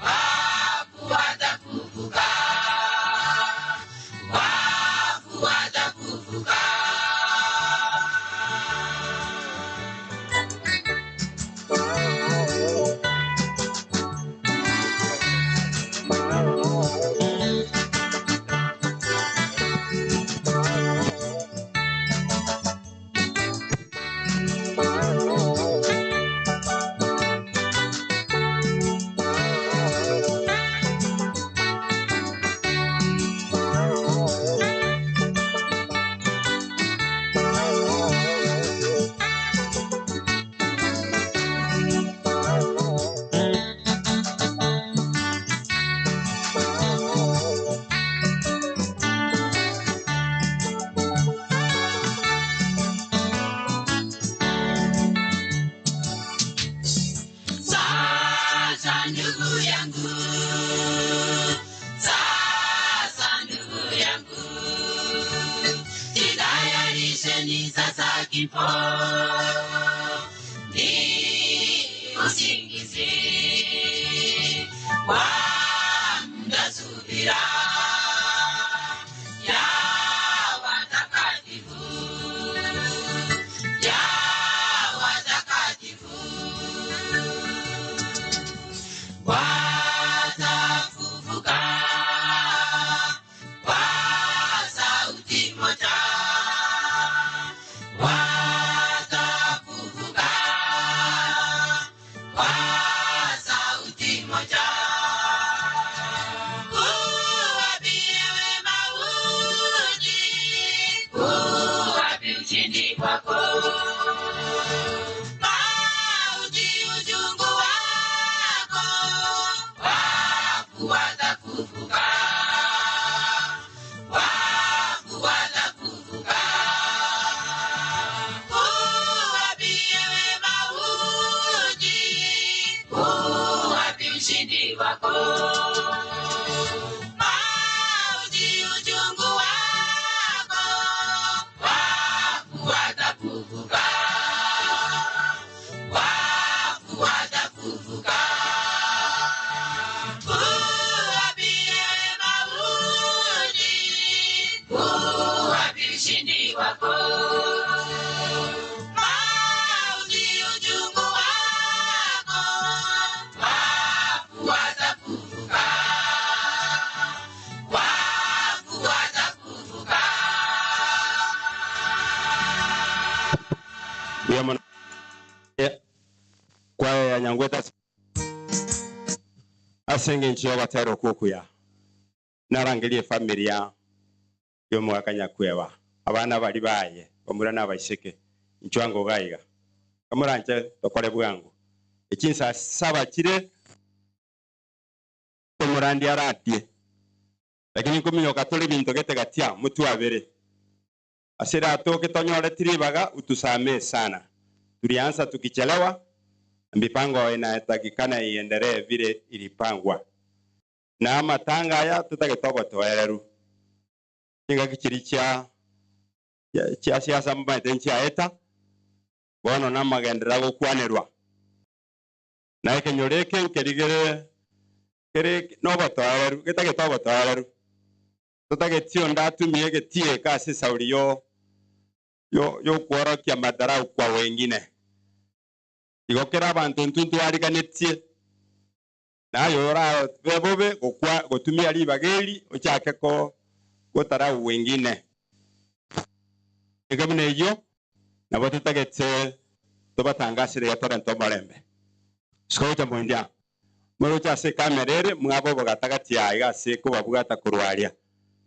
wafu watafufuka, wafu watafufuka. Sasa ndugu yangu, sasa ndugu yangu, jitayarisheni sasa kifo ni usingizi wa muda, subira ya watakatifu, ya watakatifu watafufuka kwa sauti moja, watafufuka kwa sauti moja. Uwapi ewe mauti, uwapi ushindi wako? Mauti uchungu wako, wafu watafufuka, wafu watafufuka. Uwapi ewe mauti, uwapi ushindi wako? Mauti uchungu wako, wafu watafufuka, wafu watafufuka. Uwapi ewe mauti, uwapi ushindi wako? Mauti uchungu wako, wafu watafufuka, wafu watafufuka. Mbuya mono kwaya ya Nyangweta ase eng'encho yogoterwa okuya narangerie efamily ya yomogaka Nyakweba abana bari baye bamura na abaiseke inchwango gaiga kamoranche tokore bwango echinsa saba chire omorandi aratie lakini nkominyoka tore binto gete gatia mutwabere asira atoke tonyore tiribaga utusamee sana tulianza tukichelewa mipango inatakikana iendelee vile ilipangwa na amatanga aya tutagetogotoereru kinga kichiri chia chia siasa mbaete nchiaeta bono namagenderera gokwanirwa na ekenyoro eke nkerigere kere nobotoereru getagete obotoereru. Totageti onde atumie egetieka ase esauri yo yo yokworokia madharau kwa wengine. Igo kera abanto intwe ntwariganetie, naye orabe bobe gokwa gotumia ribaga eri ochake ko gotarau wengine. Eke buna eyio, nabo totagete tobatangasere iga torente omorembe. Sikogocha moindi aa. Moroche ase ekamera ere, mwabe obogatagati aa iga ase kobabwata korwa aria.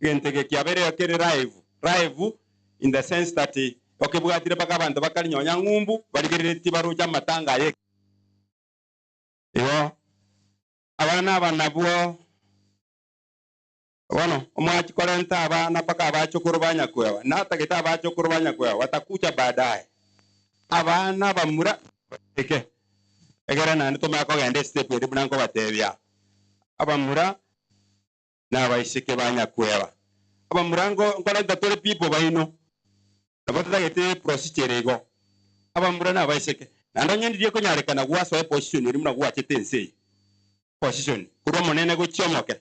Egento eke kiabeire iga kere live, live in the sense that okebwatire mpaka abanto bakari nonya ng'umbu barigereretie baroche amatanga aye. Igo abana aba nabwo bono omwachi korenta abana mpaka abachokoro ba nyakweba, natagete abachokoro ba nyakweba watakuja baadaye. Abana abamura eke egere naende tomanye kogenda estep ende buna nkobatebia. Abamura na abaiseke ba nyakweba. Abamura nko nkorenta tore people baino, nabo totagete procedure ere igo. Abamura na abaiseke, naende onye ndiria ekonyarekana gwasoa eposition eria buna gwachete ense eye, position korwa omonene gochia omoke.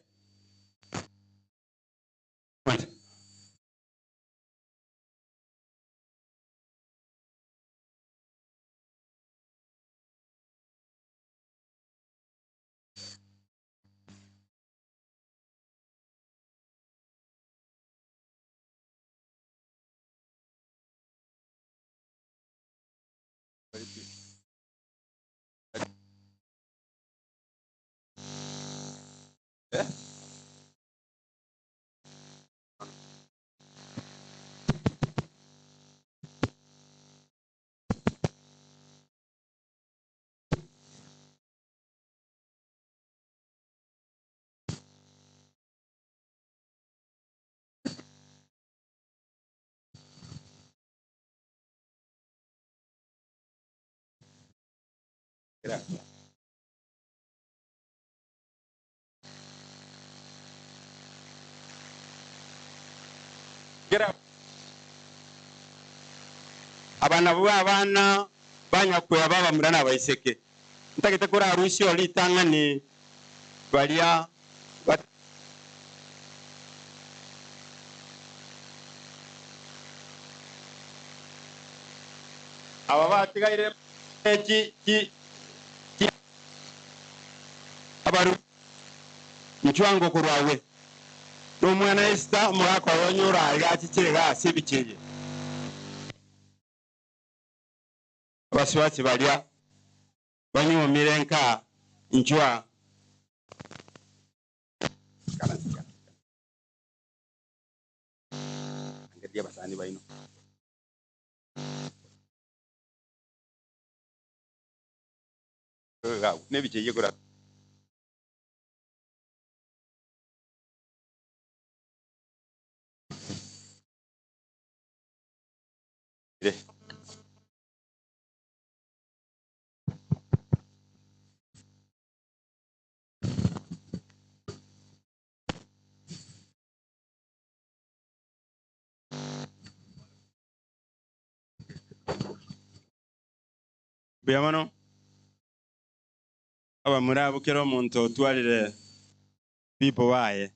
Kera aba nabwo abana ba nyakweba abamura na abaiseke. Ntagete korarusie oo ritang'ani baria ba. Aba batigaire chi chi chi abaru nchwango korwa agwe. Nomwana Esther, omogaka oye onye ore aiga achiche iga ase ebicha eye. Abasuasi baria banyuomire nka inchwa. Angeria abasani baino. Nebicha eye kora. Mbuya mono, abamura abwo kera omonto otwarire people baye.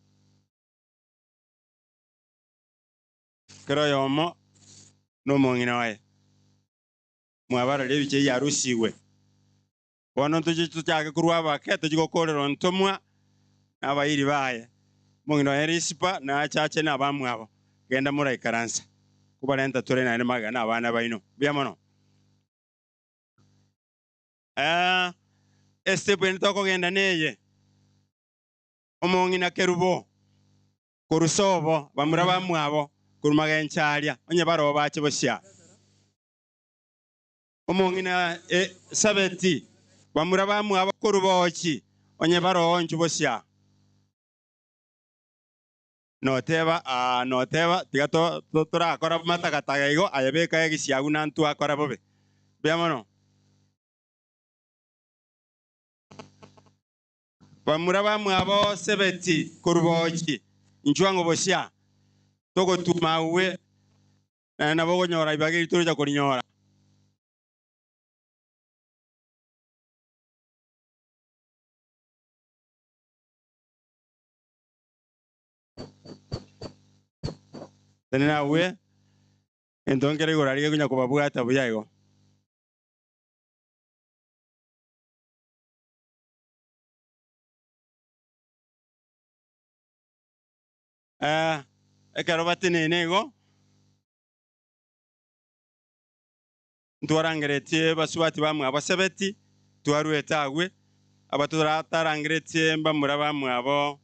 Kera oyomo nomong'ina oye. Mwabarora ebicha eyio yarusigwe. Bono ntoche tochake korwa abake tochie gokorera ontomwa na abairi baye. Omong'ina oye Risipa nache ache na abamwabo. Genda moraikaransa, kobarenta tore naende magega na abana baino. Mbuya mono. Eh, estep ende tokogenda neye. Omong'ina Kerubo, korwa sobo, bamura bamwabo, korwa magencho aria, onye baroo bache bosia. Omong'ina Sabeti, bamura bamwabo korwa boochi, onye baroo inchuo bosia. Noteba, aa, noteba, tiga to, to, torakora matagataga igo, aye beka egesiagu na ntwakora bobe. Mbuya mono. Bamura bamwabo Sebeti korwa boochi, inchuo ang'o bosia, togotuma agwo, naende nabo okonyora ibaga eri torocha korinyora. Tenena agwo, egento nkere igoro aria gekonya kobabwata buya igo. Eh, ekero bateneine igo, ntwarangeretie basubati bamwabo Sebeti, twaruete agwo, aba totarangeretie mbamura bamwabo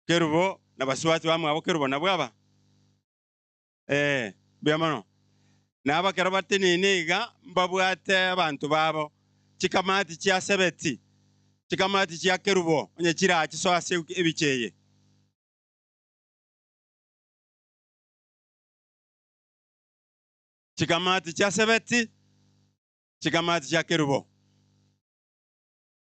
Kerubo na basubati bamwabo Kerubo nabwo aba? Ee, mbuya mono. Na aba ekero bateneine iga mbabwate abanto babo, chikamati chia Sebeti, chikamati chia Kerubo, onye chirachisoe ase ebicha eye. Chikamati chia Sebeti, chikamati chia Kerubo.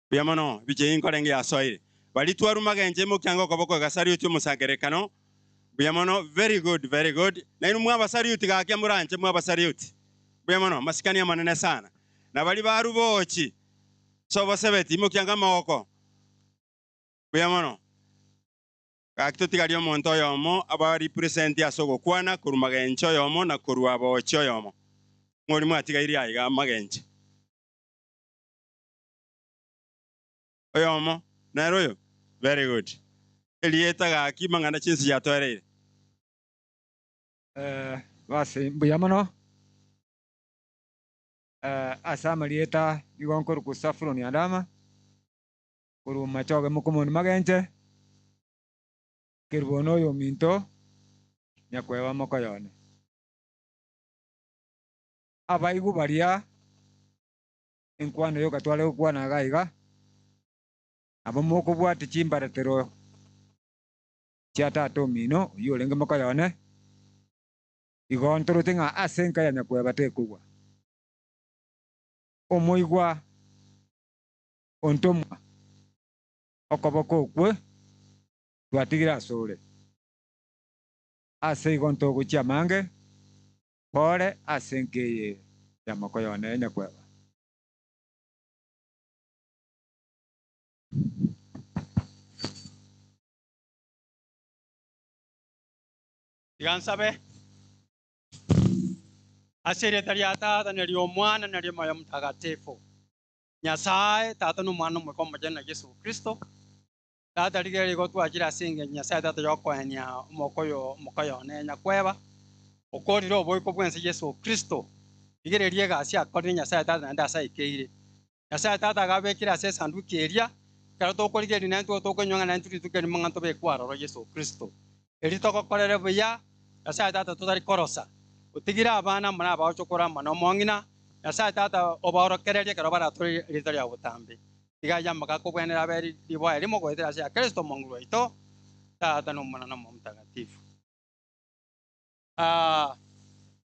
Mbuya mono, ebicha eye nkorenge yasoire. Baria twaruma genche mokiange okoboko egasariuti omosangererekano. Mbuya mono, very good, very good. Nainwe mwabasariuti gaki moranche mwabasariuti. Mbuya mono, masikani amanene sana. Na baria barubochi, sobo Sebeti, mokiange amagoko. Mbuya mono. Gaki totigarie omonto oyomo aba represent ase ogokwana korwa magenche oyomo na korwa bochi oyomo. Ng'ori mwatigairie aiga magenche. Oyomo, nere oyo? Very good. Erieta gaki mang'ana chinse chiatoereire. Eh, basi mbuya mono. Eh, ase amarieta nigo nkorokwa Safuroni Adama, korwa Machoge Mokomoni Magenche, Kerubo noyo ominto, Nyakweba mokoyone. Abaigwa baria Enkwano yoka tware gokwana iga iga, nabo mokobwatia chimbaratero chia tata omino, oyio orenge mokoyone, igo ntoroche ng'a ase enka ya nyakweba tekogwa. Omoigwa ontomwa okoboko okwo twatigire asore. Ase igo ntogochia amange, pore ase enka eye ya mokoyone nyakweba. Tiga nsabe ase erieta ria Tata, na ri'Omwana, na ri'Omoyo Omotakatifu. Nyasae, Tata na Omwana na Omoika Omochenu na Yeso Kristo. Tata rigereria igo twachire ase engencho Nyasae Tata y'okoenia omokoyo omokoyo one nyakweba, okorire oboiko bw'ense Yeso Kristo. Rigereria egasi akorire Nyasae Tata naende ase aikeire. Nyasae Tata agabekire ase esanduki eria, ekero tokorigereria naintwe tokoinywa ng'a naintwe rituko erimo ng'a ntobekwe aroro Yeso Kristo. Erio togokorere buya, Nyasae Tata totari korosa. Otigire abana amo nabaochokoro amo nomong'ina, Nyasae Tata obaorokererie ekero baratore erieta riao botambe. Tiga ayio amaka akobwenera abe riboa erimo goetera ase ya Kristo Omonguru oito, Tata na Omwana na Omoyo Omotagatifu. Ah,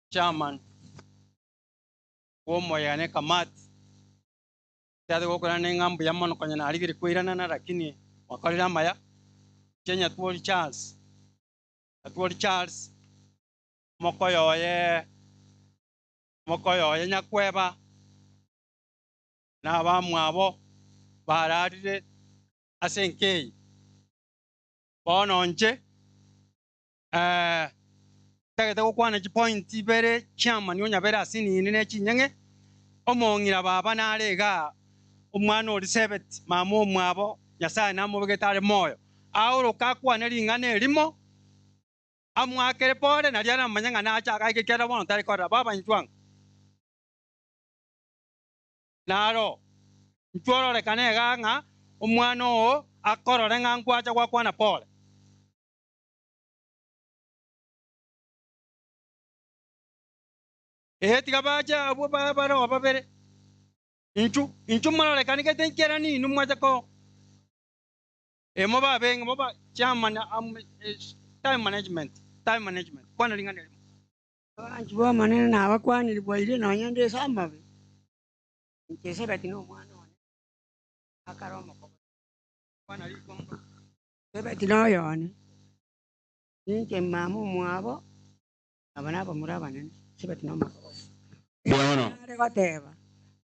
chairman bw'omoyega na ekamati, tiate gokorana ng'a mbuya mono konya narigire koiranana lakini mwakorire amaya. Inche Nyatwori Charles, Nyatwori Charles, mokoyo oye, mokoyo oye Nyakweba, na abamwabo bararire ase enka eye. Bono inche ntagete gokwana chipoint ibere chiamani onyabere ase nini ne chinyeng'e, omong'ina baba nare igaa, omwana oria Sebeti, mama omwabo, Nyasae namobegete are moyo, aoroke akwane ring'ana erimo, amoakere pore, nario aramanye ng'a nache agaike ekiagera bono tari korora. Baba inchuo ang'e. Naro inchuo ororekane igaa ng'a omwana oo akorore ng'a nkwacha gwakwana pore. Ee, tiga bache abwo bareo babere. Inchu, inchu mororekane gete nkera ninwe mwacha ko ee mobabenge moba chairman am time management, time management, kwana ring'ana erimo. Abanchi b'Omonene nabakwanire bwaire nonya nde ase amabe, inche Sebeti nomwana one, akare omokoba. Kwana rikongo. Sebeti noyone, ninche mama omwabo, aba nabamura abanene, Sebeti nomokoba. Mbuya mono. Nare goteba,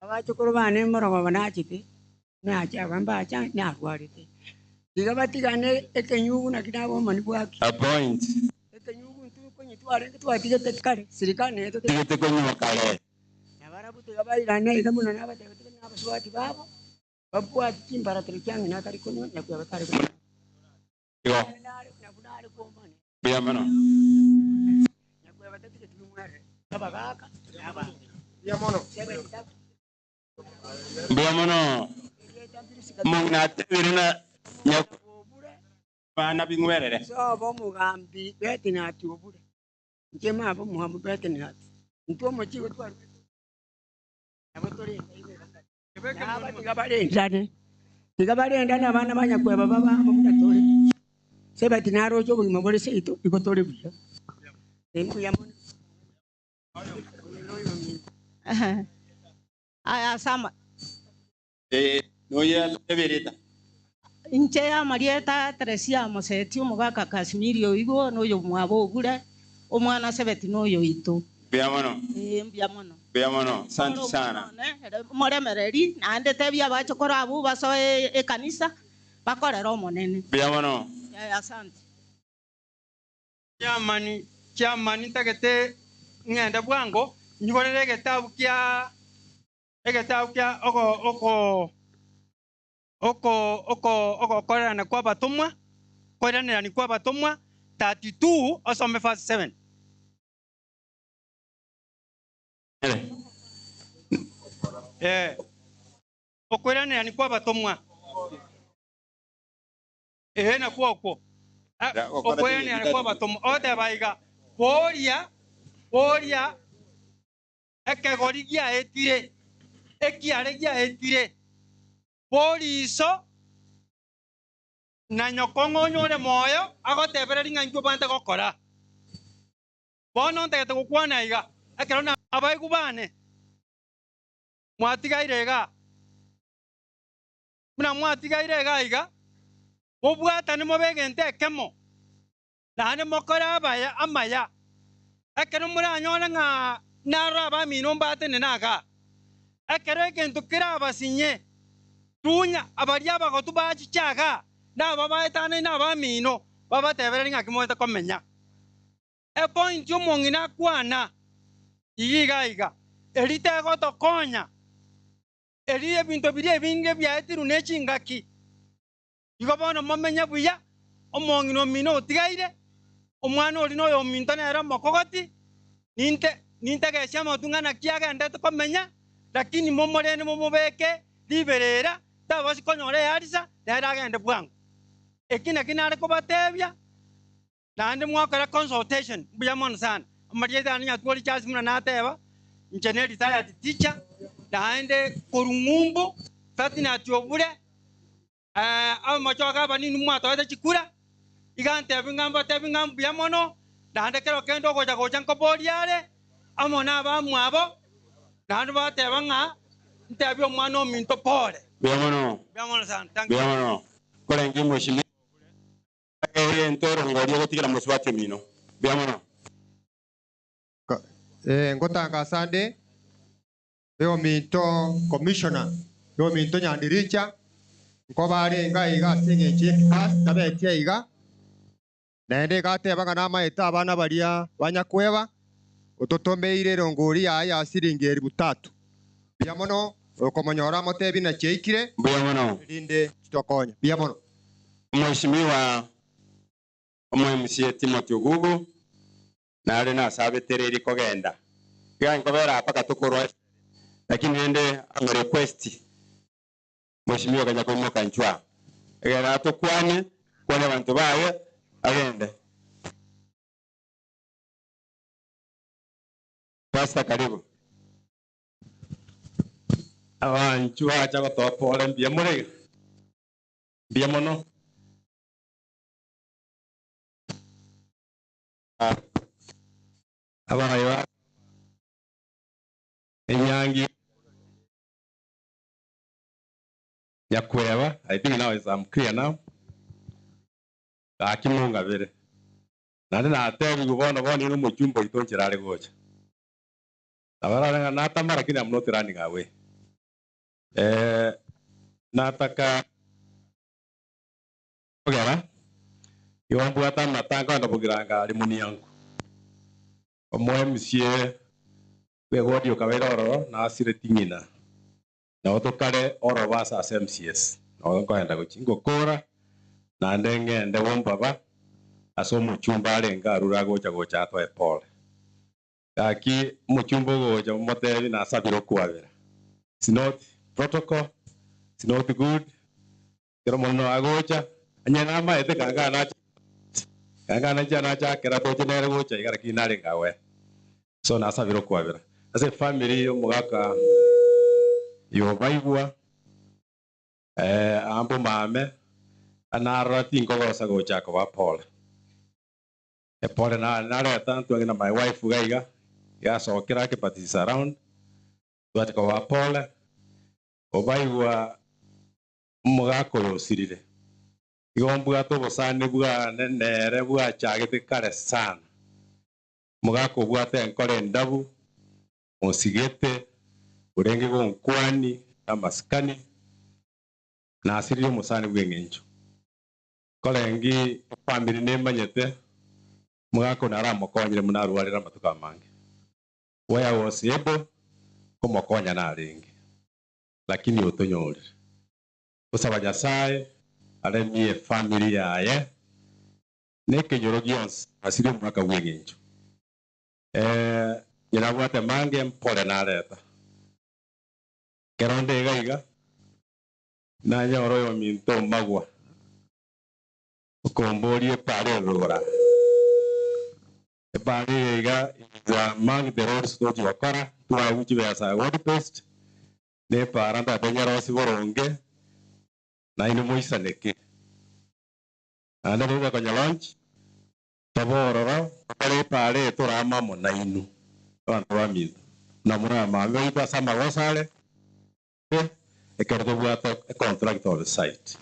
abachukuru bane morogoba nachete, nache aba mbacha narwarete. Tiga batigane ekenyugu naki nabomani bwaki. A point. Ekenyugu ntwe konyetwa. Twarenge twatigete kare, serikali neye Tigete konywa kare. Nabarabwo tiga bairane iga buna nabatebetie ng'a abasubati babo babwate chimbaratero chia ng'ina atari konywa, nyakweba tari konywa. Igo. Nabwo nare kwomana. Mbuya mono. Nyakweba tatigeti bimwerere, abagaaka na abang'ina. Mbuya mono. Omong'ina atebire na Abana bing'werere. Sobo omogambi Betinati obure, inche mabe omogambi Betinati, intwe omochigo twarwete nabo torende iga iga. Naba tiga barendane, tiga barendane abana ba nyakweba babe amo buna tore. Sebeti naroche obogima bore seito, igo tore buya. Mbuya mono. Aya ase ama. Ee, noyo atebirita. Inche amarieta a Teresia Moseti, omogaka Kasimiri oigwo, na oyomwabo Ogure, omwana Sebeti na oyoito. Mbuya mono. Ee, mbuya mono. Mbuya mono. Asanti sana. Moremereri, naende tebia abachokoro abwo basoe ekanisa, bakorere Omonene. Mbuya mono. Ee, asante. Chairman, chairman ntagete ng'ende bwango, nyigorere egetabu kia egetabu kia oko oko oko oko ogokorerana kwa abatomwa, koiranerani kwa abatomwa 32 osome verse 7. Eh, okoiranerani kwa abatomwa. Ee, nakwo okwo. Okoiranerani kwa abatomwa. Ogoteba iga, boria, boria ekegori giaetire, ekiare giaetire, boriiso na nyoko ng'a onyore moyo, agotebererie ng'a inki obwenerete gokora. Bono ntagete gokwana iga, ekero na abaigwa bane mwatigaire igaa, buna mwatigaire igaa iga, mobwatane mobe egento ekemo, naende mokore abaya amaya, ekero moranyore ng'a narore abamino mbatenene igaa. Ekero egento kerabasinye, tunya abaria abagotu bachiche igaa, na aba baetanaine abamino, babatebererie ng'aki moete komenya. Epointi omong'ina akwana iga iga iga, eri tegotokonya, eri ebinto biria ebinge biaetirwe ne chingaki. Igo bono momenye buya, omong'ina omino otigaire, omwana oria noyominto nere omokogoti, ninte nintegesie amatu ng'a naki agenderete komenya, lakini momorende momobeke riberera, tabasi konyora earisa, nere agende bwango. Eki nakio nare kobatebia, naende mwakora consultation, mbuya mono sana. Amarieta ane Nyatwori Charles buna nateba, inche ne retired teacher, naende korwa ng'umbu, Ferdinand Obure, Amachoge abanini mwatoete chikura, iga ntebi ng'a mbatebi ng'a mbuya mono, naende kero kende ogocha gocha nkoboria are amo nabamwabo, naende bateba ng'a ntebie omwana ominto pore. Mbuya mono. Mbuya mono sana. Thank you. Mbuya mono. Korenge mweshimiwa egento orongoria ogotigera mosubati omino. Mbuya mono. Ngotangasa nde Oyominto commissioner, oyominto Nyandiricha, nkoba arenge aiga ase engencho y'ekikasi tabetie aiga, naende iga ateba ng'a namaete abana baria ba Nyakweba, ototomeire erongori yaye ya siringi elifu tatu. Mbuya mono, oyokomonyora amotebie naki aikire, Mbuya mono. erinde chitokonye. Mbuya mono. Omweshimiwa omo MCA Timothy Ogugu nare nasabetereiri kogenda. Iga nkobera aa mpaka tokorwa esere, lakini rende amo request Mheshimiwa kanya koimoka inchuo aa, egere atokwane, kwane abanto baye, agende. Pastor karibu. Abanchwa bacha gotoa pole mbuya more iga? Mbuya mono. Abarai ba enyangi Nyakweba, I think now is I'm clear now. Gaki mongabere. Naende natebigwe bono bono ere omochumba oito nchera are gocha. Nabarore ng'a natama lakini I'm not running away. Eh, nataka Kogera igo mbwate amatanga onde bogirango are moniango. Omo MCA bw'ewodi okabeire ororo nasireti ng'ina. Nabo tokare orobo ase ase MCAs. Nabo nkoenda gochia ngokora naende ng'ende bombaba ase omochumba arenge arure agocha gocha atoe pole. Gaki omochumba ogocha momotebi nasabire okwabera. It's not protocol, it's not good. Ekero omonene oye agocha, onye namaete kanga nacha kanga nacha nachakera toche nere gocha iga lakini narenge aware. So nasabire okwabera. Ase efamiri y'omogaka Yobaigwa, eh, ambo mame, anarora tinkogosa gocha koba pole. Epole na nareta ntwange na my wife iga iga, igasokera ake but is around, twacha koba pole, obaigwa Omogaka oyo osirire. Igo mbwate obosani bwane nere bwachagete kare sana. Omogaka obwate enkoro endabu, osigete, orenge gonkwani namasikani, nasirire omosani bw'eng'encho. Korengi efamiri nemanyete, omogaka oyo naramokonyire buna arwarire amatuko amange. Where I was able komokonya narenge. Lakini otonyorire. Gosaba Nyasae aremie efamiri yaye na ekenyoro gionsi asire omwaka bw'engencho. Eh, inye nabwate mange mpore nareta. Ekero nde iga iga, nanyore oyominto omagwa okomboria epara ere rogoro aa. Epara eye iga is among the roads tochi gokora, twaegwe chibesa ward based, Nepaara ntata nyarosie boronge, nainwe moisaneke. Naende bobe konya launch, tobe ororo, tokore epaara eye tore amo amo nainwe, abanto baminto, buna more amabe baito ase amagoso are, ekero tobwate econtract on site.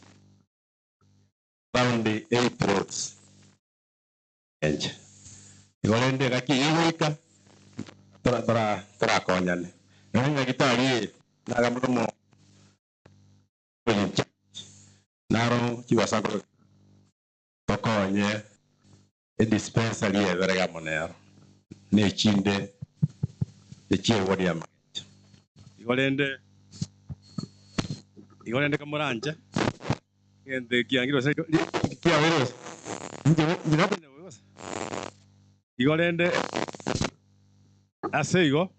Round 8 roads enche. Igo rende engaki eyio egoika, tora tora torakonyane. Nonya nyagitari eye nagambe omo in charge naro chibesa nkobe tokonye edispensary ebere amo nero na echinde echiegwa ri'amagencho. Igo rende igo rende kamoranche egento ekiangire gose kiabeire gose inche inche nakonya bobe gose igo rende ase igo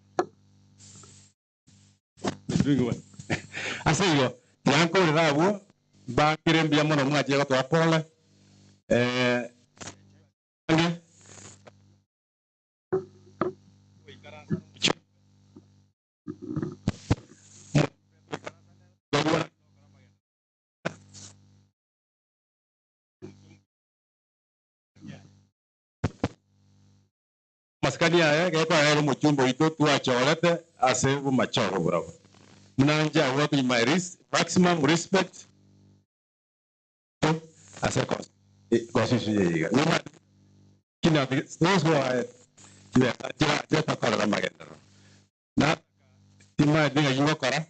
ase igo tiga nkorere abwo mbakere mbuya mono mwachire gotoa pole eh. Amasikani aya gekorera omochumba oito twachorete ase bomachogo borobwo. Buna inche I want my maximum respect ase constitution eye iga. Kina those who are chibesa chirache tokorera amagenderero. Na timanyeti ng'aki ngokora.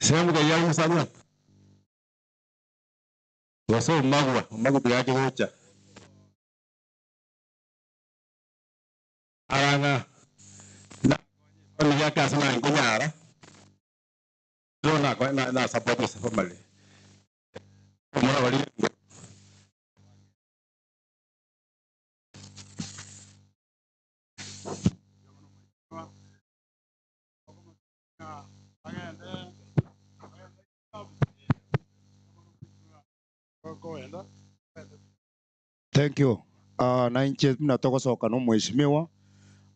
Sehemu kaiya omosani one. Gose omagwa, omagwa tiga ache gocha. Arang'a na family yake ase naye nkonyara. Rero nako na na support ase family. Omwana bari Thank you. Uh, na inche buna togosoka na omweshimiwa.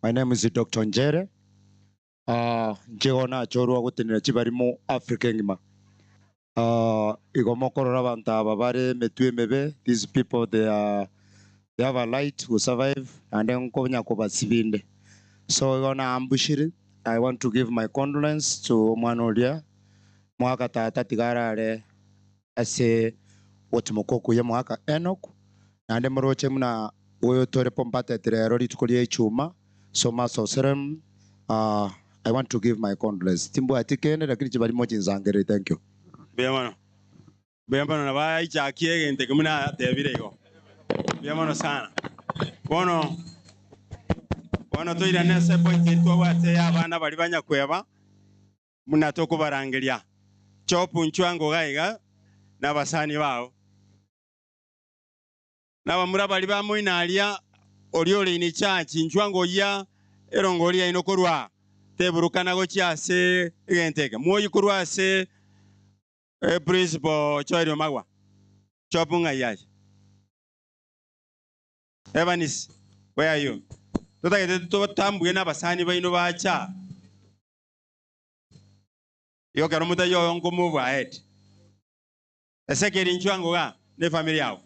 My name is Dr. Njere. Uh, inche igo nachorwa gotenena chibarimo Africa engima. Uh, igo mokorora abanto aba bare emetwe emebe, these people they are they have a right to survive naende nkonya kobasibinde. So igo naambushire, I want to give my condolence to omwana oria mwaka tata tiga arare ase ogotimoka okuya mwaka Enock, naende moroche buna oyo tore pombateti rero rituko ria Ichuma, so masoserem ah I want to give my condolence. Timbwati kende lakini chibarimo chinsangereri thank you. Mbuya mono. Mbuya mono nabo aichakie egento ekio buna atebire igo. Mbuya mono sana. Bono, bono toirane ase epoint eri twabwate ya abana baria banyakweba, buna tokobarangeria. Chopu nchwango iga iga, na abasani bao. Na abamura baria bamoina aria, oria ore in charge, nchwango oyia erongori yaino korwa teburukana gochia ase egento eke. Mwoyie korwa ase Principal Joel Omagwa, Chopu ng'ai aye? Evanis, where are you? Totagete totambuge na abasani baino bacha. Igo ekero motaiyo oyo nkomove ahead. Ezekiel inchwango iga ne efamiri yao.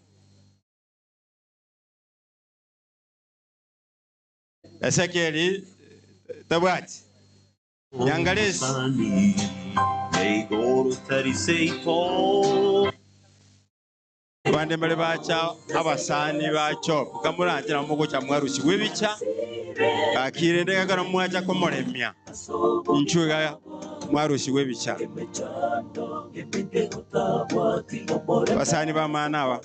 Ezekiel tabwati. Nyangaresi. Abande mbare bacha abasani ba Job, kamoranche nabo mogocha mwarusigwa ebicha, gaki rende ekero mwacha komoremia inchwe iga mwarusigwa ebicha. Abasani b'amana aba.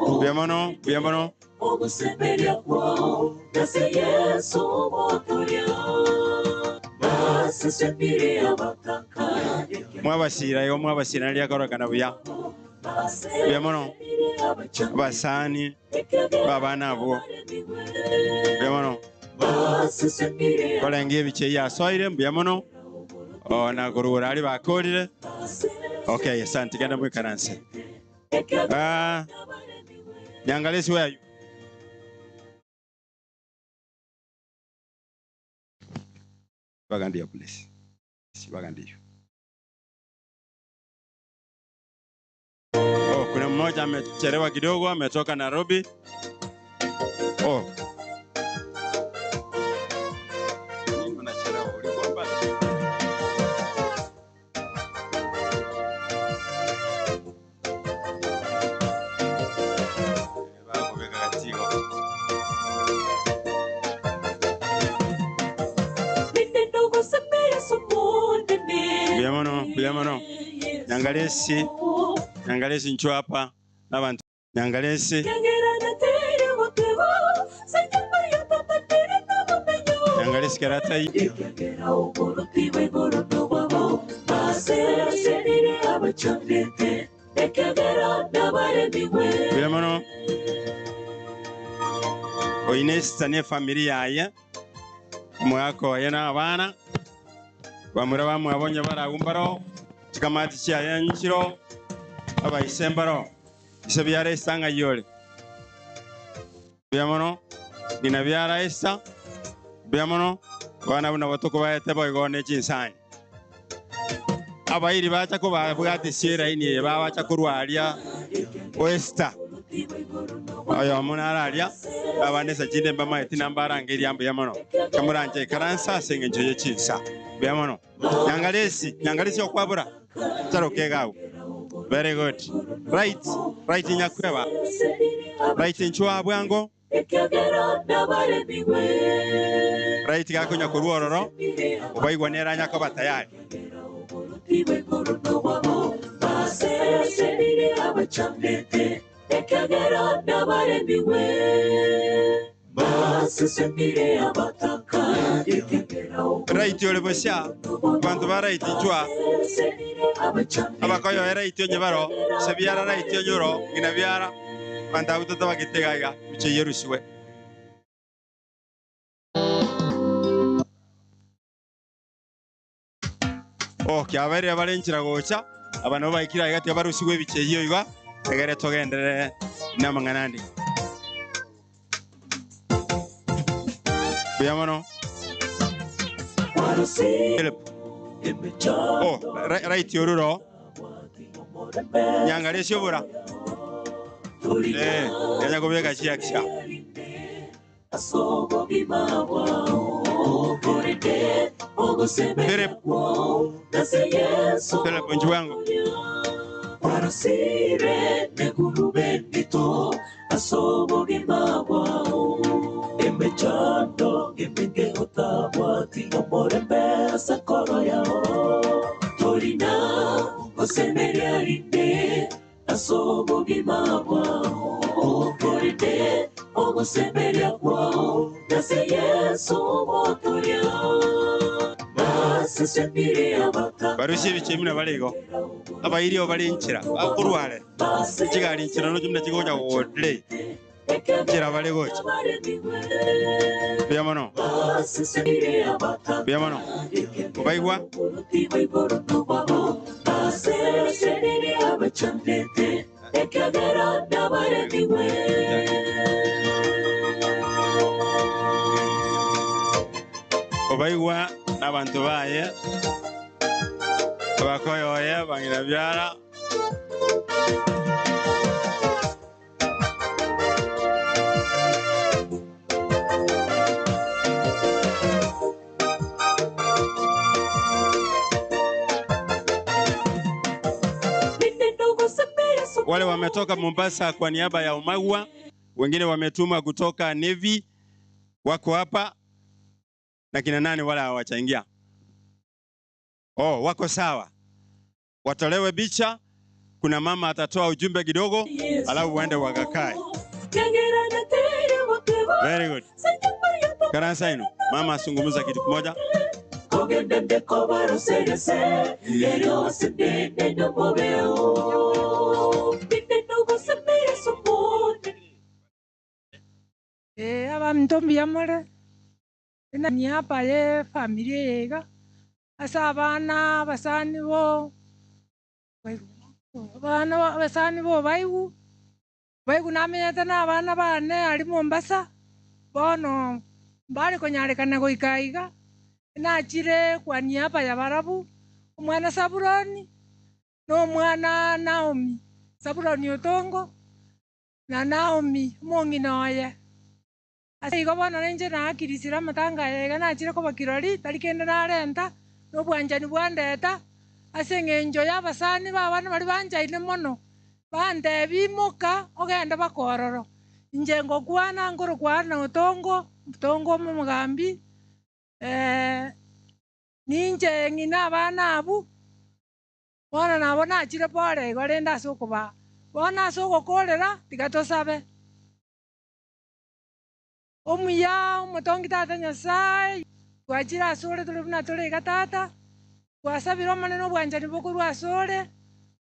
Mbuya mono, mbuya mono. Ogosemeria kwao nase Yeso omotoria. Basesenire abataka. Mwabasira igo mwabasira naria akororekana buya. Mbuya mono. Abasani b'abana abwo. Mbuya mono. Korenge ebicha eyio yasoire mbuya mono. Oh, na korwa aria bakorire. Okay, asante genda mwikaranse. Ah, Nyangalesi where are you? Bagandiyo please. Bagandiyo. Oh, kuna mmoja amechelewa kidogo ametoka Nairobi. Oh. Nini unachelewa? Ulikuwa mbali. Bakubeka katiko. Mbuya mono, mbuya mono. Nyangalesi, Nyangalesi ncho hapa n'abantu Nyangalesi. Nyangalesi keratai. Mbuya mono. Oine esita ne efamiri yaye, omogaka oye na abana, bamura bamwabonye baragwo mbaro, chikamati chiaye nchiro, abaise mbaro, ise biara esita ng'ai ore. Mbuya mono, ng'ina biara esita, mbuya mono, abana buna botokobaete boigo ne chinsani. Abairi bacha kobabwatisia eraini eye babacha korwa aria o Esther. Oyomo naro aria, abande ase chinde mbamaeti na mbarangeria mbuya mono. Kamoranche ikaransa ase eng'encho ye chinsa. Mbuya mono. Nyangaresi, Nyangaresi okwabura. Charoke iga agwo. Very good. Right, right nyakweba. Right inchuo bwango. Right gakonya korwa ororo, obaigwa nere anya koba tayari. Right ore bosia, abanto ba right inchwa, abakoyoe right onye baro, ise biara right onye oro, ng'ina biara, abanto abwo totabagete iga iga, ebicha eyio erusigwe. Oh, kiabairire bare enchera gocha, aba nabo baikire aiga tiga barusigwe ebicha eyio iga, egere togenderere namang'ana ande. Mbuya mono. Philip. Oh, right oruro. Nyangare esiobora. Eh, yanya kobeka chiakisha. Philip. Philip njuwangu. omorembe ase yao torina gosemeria rinde ase obogima bwao torinde ogosemeria kwao nase Yesu omotoria basesemire abata Barusie ebichemi bari igo abairi bari nchira bakorware chigari nchira nocho muna chigocha godelay nchira bari gocha mbuya mono mbuya mono obaigwa basesenire abachandete ekegera nabaremiwe obaigwa n'abantu baye abakoyoye bang'ina byara wale wametoka Mombasa kwa niaba ya Umagwa, wengine wametuma kutoka Navy, wako hapa na kina nani wala hawachangia. Oh, wako sawa, watolewe bicha. Kuna mama atatoa ujumbe kidogo, alafu waende wakakae. Very good. Karansa ino mama asungumuza kitu kimoja. Kogende kobaroserese ero sindene nomobeo bine nogosemere somone Eh, abanto mbuya more ena niaba ye family eyeiga ase abana abasani bo abana abasani bo baigu baigu namenyete na abana bane aria Mombasa bono mbare konyarekana goika iga nachire kwa niaba ya barabu omwana Sabuloni na omwana Naomi Sabuloni Otongo na Naomi omong'ina oye ase igo bono ninche naakirisire amatanga aya iga nachire koba kirori tari kende narenta na obwanchani bwandeta ase eng'encho ya abasani ba abana baria banchaine mono bantebi imoka ogende baka ororo inche ngokwana nkorokwana na Otongo Otongo omogambi ninche ng'ina abana abwo bono nabo nachire pore igo rende ase okobaa bono ase ogokorera tiga tosabe omuya omotongi tata Nyasaye twachire ase ore tore buna tore iga tata twasabire omonene obwanchani bokorwa ase ore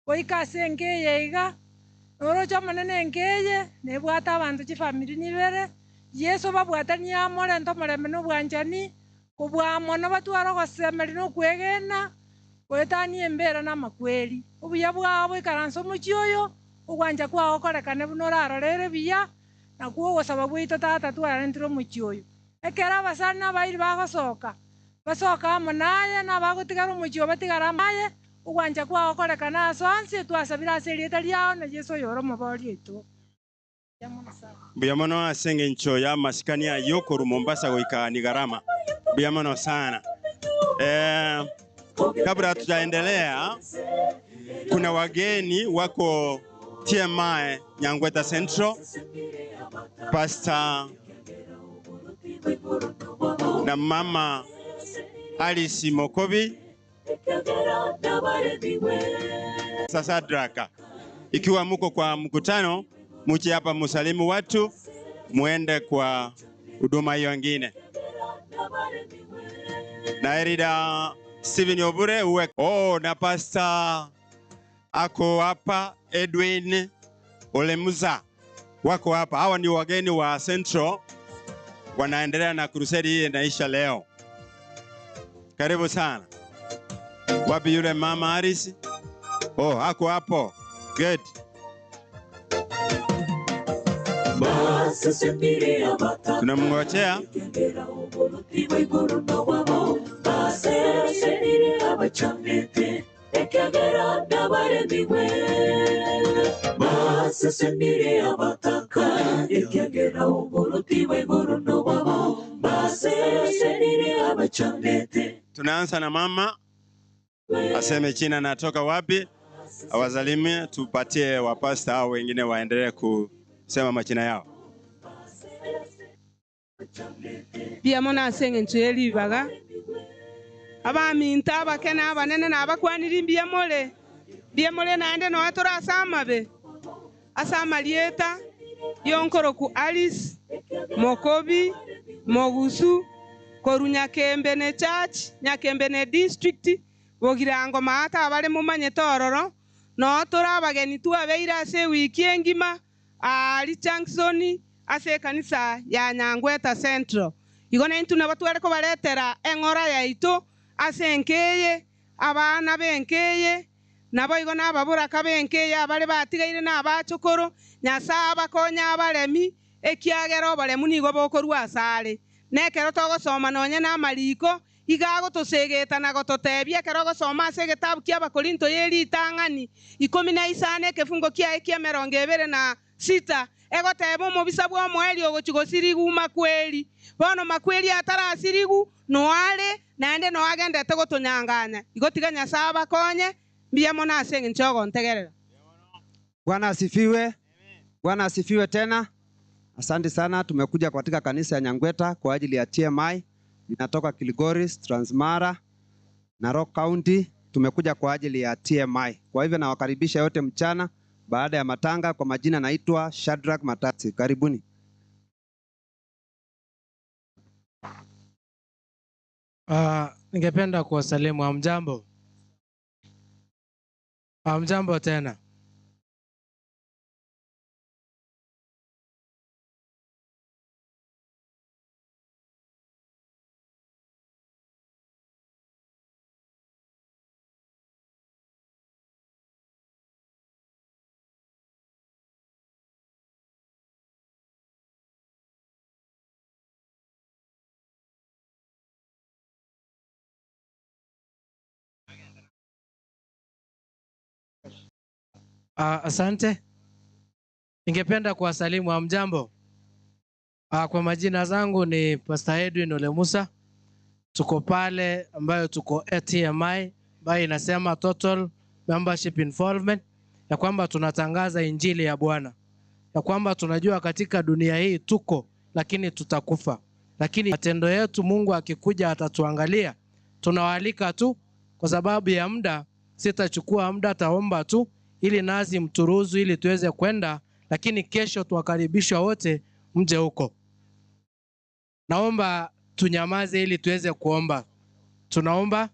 goika ase enka eye iga noroche omonene enka eye nebwate abanto chifamiri nibere Yeso babwatanie amo orente omorembe na obwanchani kobua mono batware ogosemeri na okwegena goetania embera na amakweri obuya bwabo boikaransa omochie oyo ogwancha kwago korekane buna orarorere buya nakwo ogosaba bwaito tata twarentire omochie oyo ekero abasani na abairi bagosoka basoka amo naye na bagotigara omochie oyo batigare amo naye ogwancha kwago korekana ase onsi twasabire ase erieta riao na Yeso oyo ore omobori oito. Mbuya mono ase eng'encho ya masikani ayio korwa Mombasa goika ni gharama. Mbuya mono sana. Eh, kabla hatujaendelea, kuna wageni wako TMI Nyangweta Central, Pastor na Mama Alice Mokobi Sasadraka. Ikiwa muko kwa mkutano, muje hapa musalimu watu, muende kwa huduma hiyo ingine. Na Erida Steven Obure uwe oh, na Pastor ako hapa Edwin Olemuza wako hapa. Hawa ni wageni wa Central, wanaendelea na crusade hii inaisha leo. Karibu sana. Wapi yule mama Aris? Oh, ako hapo. Good. Tunamngojea. Ekegera nabaremiwe basesenire abataka ekegera oburuti bw'iguru n'obwabo basesenire abachandete Tunaanza na mama aseme china natoka wapi, awasalimie, tupatie wapasta au wengine waendelee kusema majina yao. Mbuya mono ase eng'encho ya ribaga Abaminto abake na abanene nabakwanirie mbuya more, mbuya more naende nonya tore ase amabe. Ase amarieta y'onkoroku Alice, Mokobi, Mogusu, korwa Nyakembene Church, Nyakembene District, Bogirango Maata abare momanyete ororo, noo tore abageni twabeire ase ewiki engima aaria Junction ase ekanisa ya Nyangweta Central. Igo naintwe nabo tware kobaretera eng'ora yaito ase enka eye, abana b'enka eye, Naboigo nababoraka b'enka eye abare batigaire nabachokoro, Nyasae abakonye abaremi, ekiagera oboremu nigo bokorua asare. Na ekero togosoma nonya namariko, igo agotosegeta na gototebia ekero ogosoma ase egetabu ki'Abakorinto ye ritang'ani 15 ekefungo kiaye ki'emerongo ebere na sita, egoteba omobisa bw'omoerio ogochia gosirigwa makweri. Bono makweri atarasirigwa, Noare, naende noo agenderete gotonyanganya. Igo tiga Nyasae abakonye, mbuya mono ase engencho y'ogontegerera. Bwana asifiwe. Bwana asifiwe tena. Asante sana, tumekuja katika kanisa ya Nyangweta kwa ajili ya TMI. Ninatoka Kilgoris, Transmara, Narok County. Tumekuja kwa ajili ya TMI. Kwa hivyo nawakaribisha yote mchana baada ya matanga. Kwa majina naitwa Shadrack Matasi. Karibuni. Ningependa kuwasalimu hamjambo. Hamjambo tena. Asante. Ningependa kuwasalimu hamjambo. Kwa majina zangu ni Pastor Edwin Ole Musa. Tuko pale ambayo tuko ATMI ambayo inasema Total Membership Involvement, ya kwamba tunatangaza injili ya Bwana, ya kwamba tunajua katika dunia hii tuko, lakini tutakufa, lakini matendo yetu Mungu akikuja atatuangalia. Tunawaalika tu, kwa sababu ya muda sitachukua muda, taomba tu ili nazi mturuzu ili tuweze kwenda, lakini kesho tuwakaribishwa wote mje huko. Naomba tunyamaze ili tuweze kuomba. Tunaomba,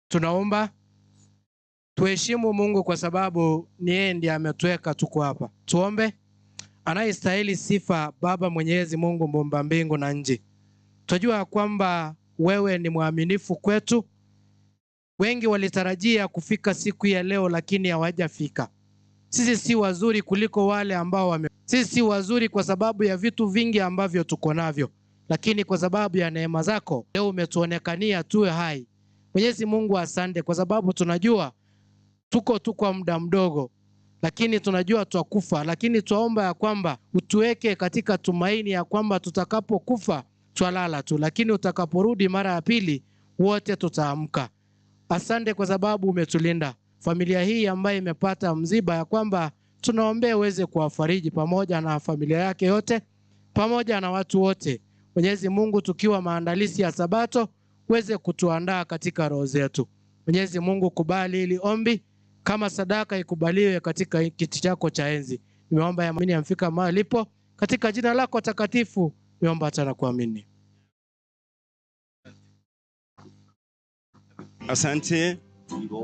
tunaomba tuheshimu Mungu kwa sababu ni yeye ndiye ametuweka tuko hapa. Tuombe. Anayestahili sifa Baba Mwenyezi Mungu muumba mbingu na nchi, twajua kwamba wewe ni mwaminifu kwetu. Wengi walitarajia kufika siku ya leo, lakini hawajafika. Sisi si wazuri kuliko wale ambao wame. Sisi si wazuri kwa sababu ya vitu vingi ambavyo tuko navyo, lakini kwa sababu ya neema zako leo umetuonekania tuwe hai. Mwenyezi Mungu, asante kwa sababu tunajua tuko tu kwa muda mdogo, lakini tunajua twakufa, lakini twaomba ya kwamba utuweke katika tumaini ya kwamba tutakapokufa twalala tu, lakini utakaporudi mara ya pili wote tutaamka. Asante kwa sababu umetulinda familia hii ambayo imepata mziba, ya kwamba tunaombea uweze kuwafariji pamoja na familia yake yote pamoja na watu wote. Mwenyezi Mungu, tukiwa maandalizi ya Sabato, uweze kutuandaa katika roho zetu. Mwenyezi Mungu, kubali hili ombi kama sadaka ikubaliwe katika kiti chako cha enzi. Nimeomba yamini amfika mahali lipo katika jina lako takatifu, nimeomba hata na kuamini. Asante,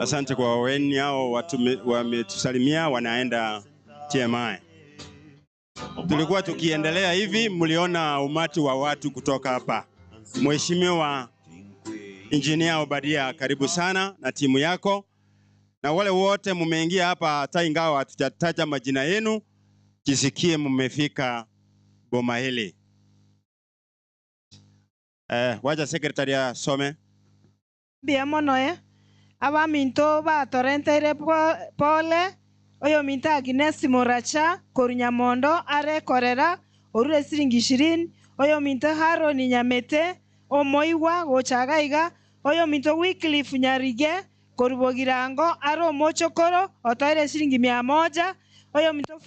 asante kwa weni hao watu wametusalimia, wanaenda TMI. Tulikuwa tukiendelea hivi, mliona umati wa watu kutoka hapa. Mheshimiwa Injinia Obadia, karibu sana na timu yako, na wale wote mmeingia hapa, hata ingawa hatujataja majina yenu, jisikie mmefika boma hili. Wacha secretary asome. Mbuya mono eh. Abaminto batorenteire pole oyo minto Agnes Moracha korwa Nyamondo arekorera orure siringi 20 oyo minto Haron Nyamete omoigwa gocha iga oyo minto Wycliffe Nyarige korwa Bogirango are omochokoro otoire siringi 100 oyo minto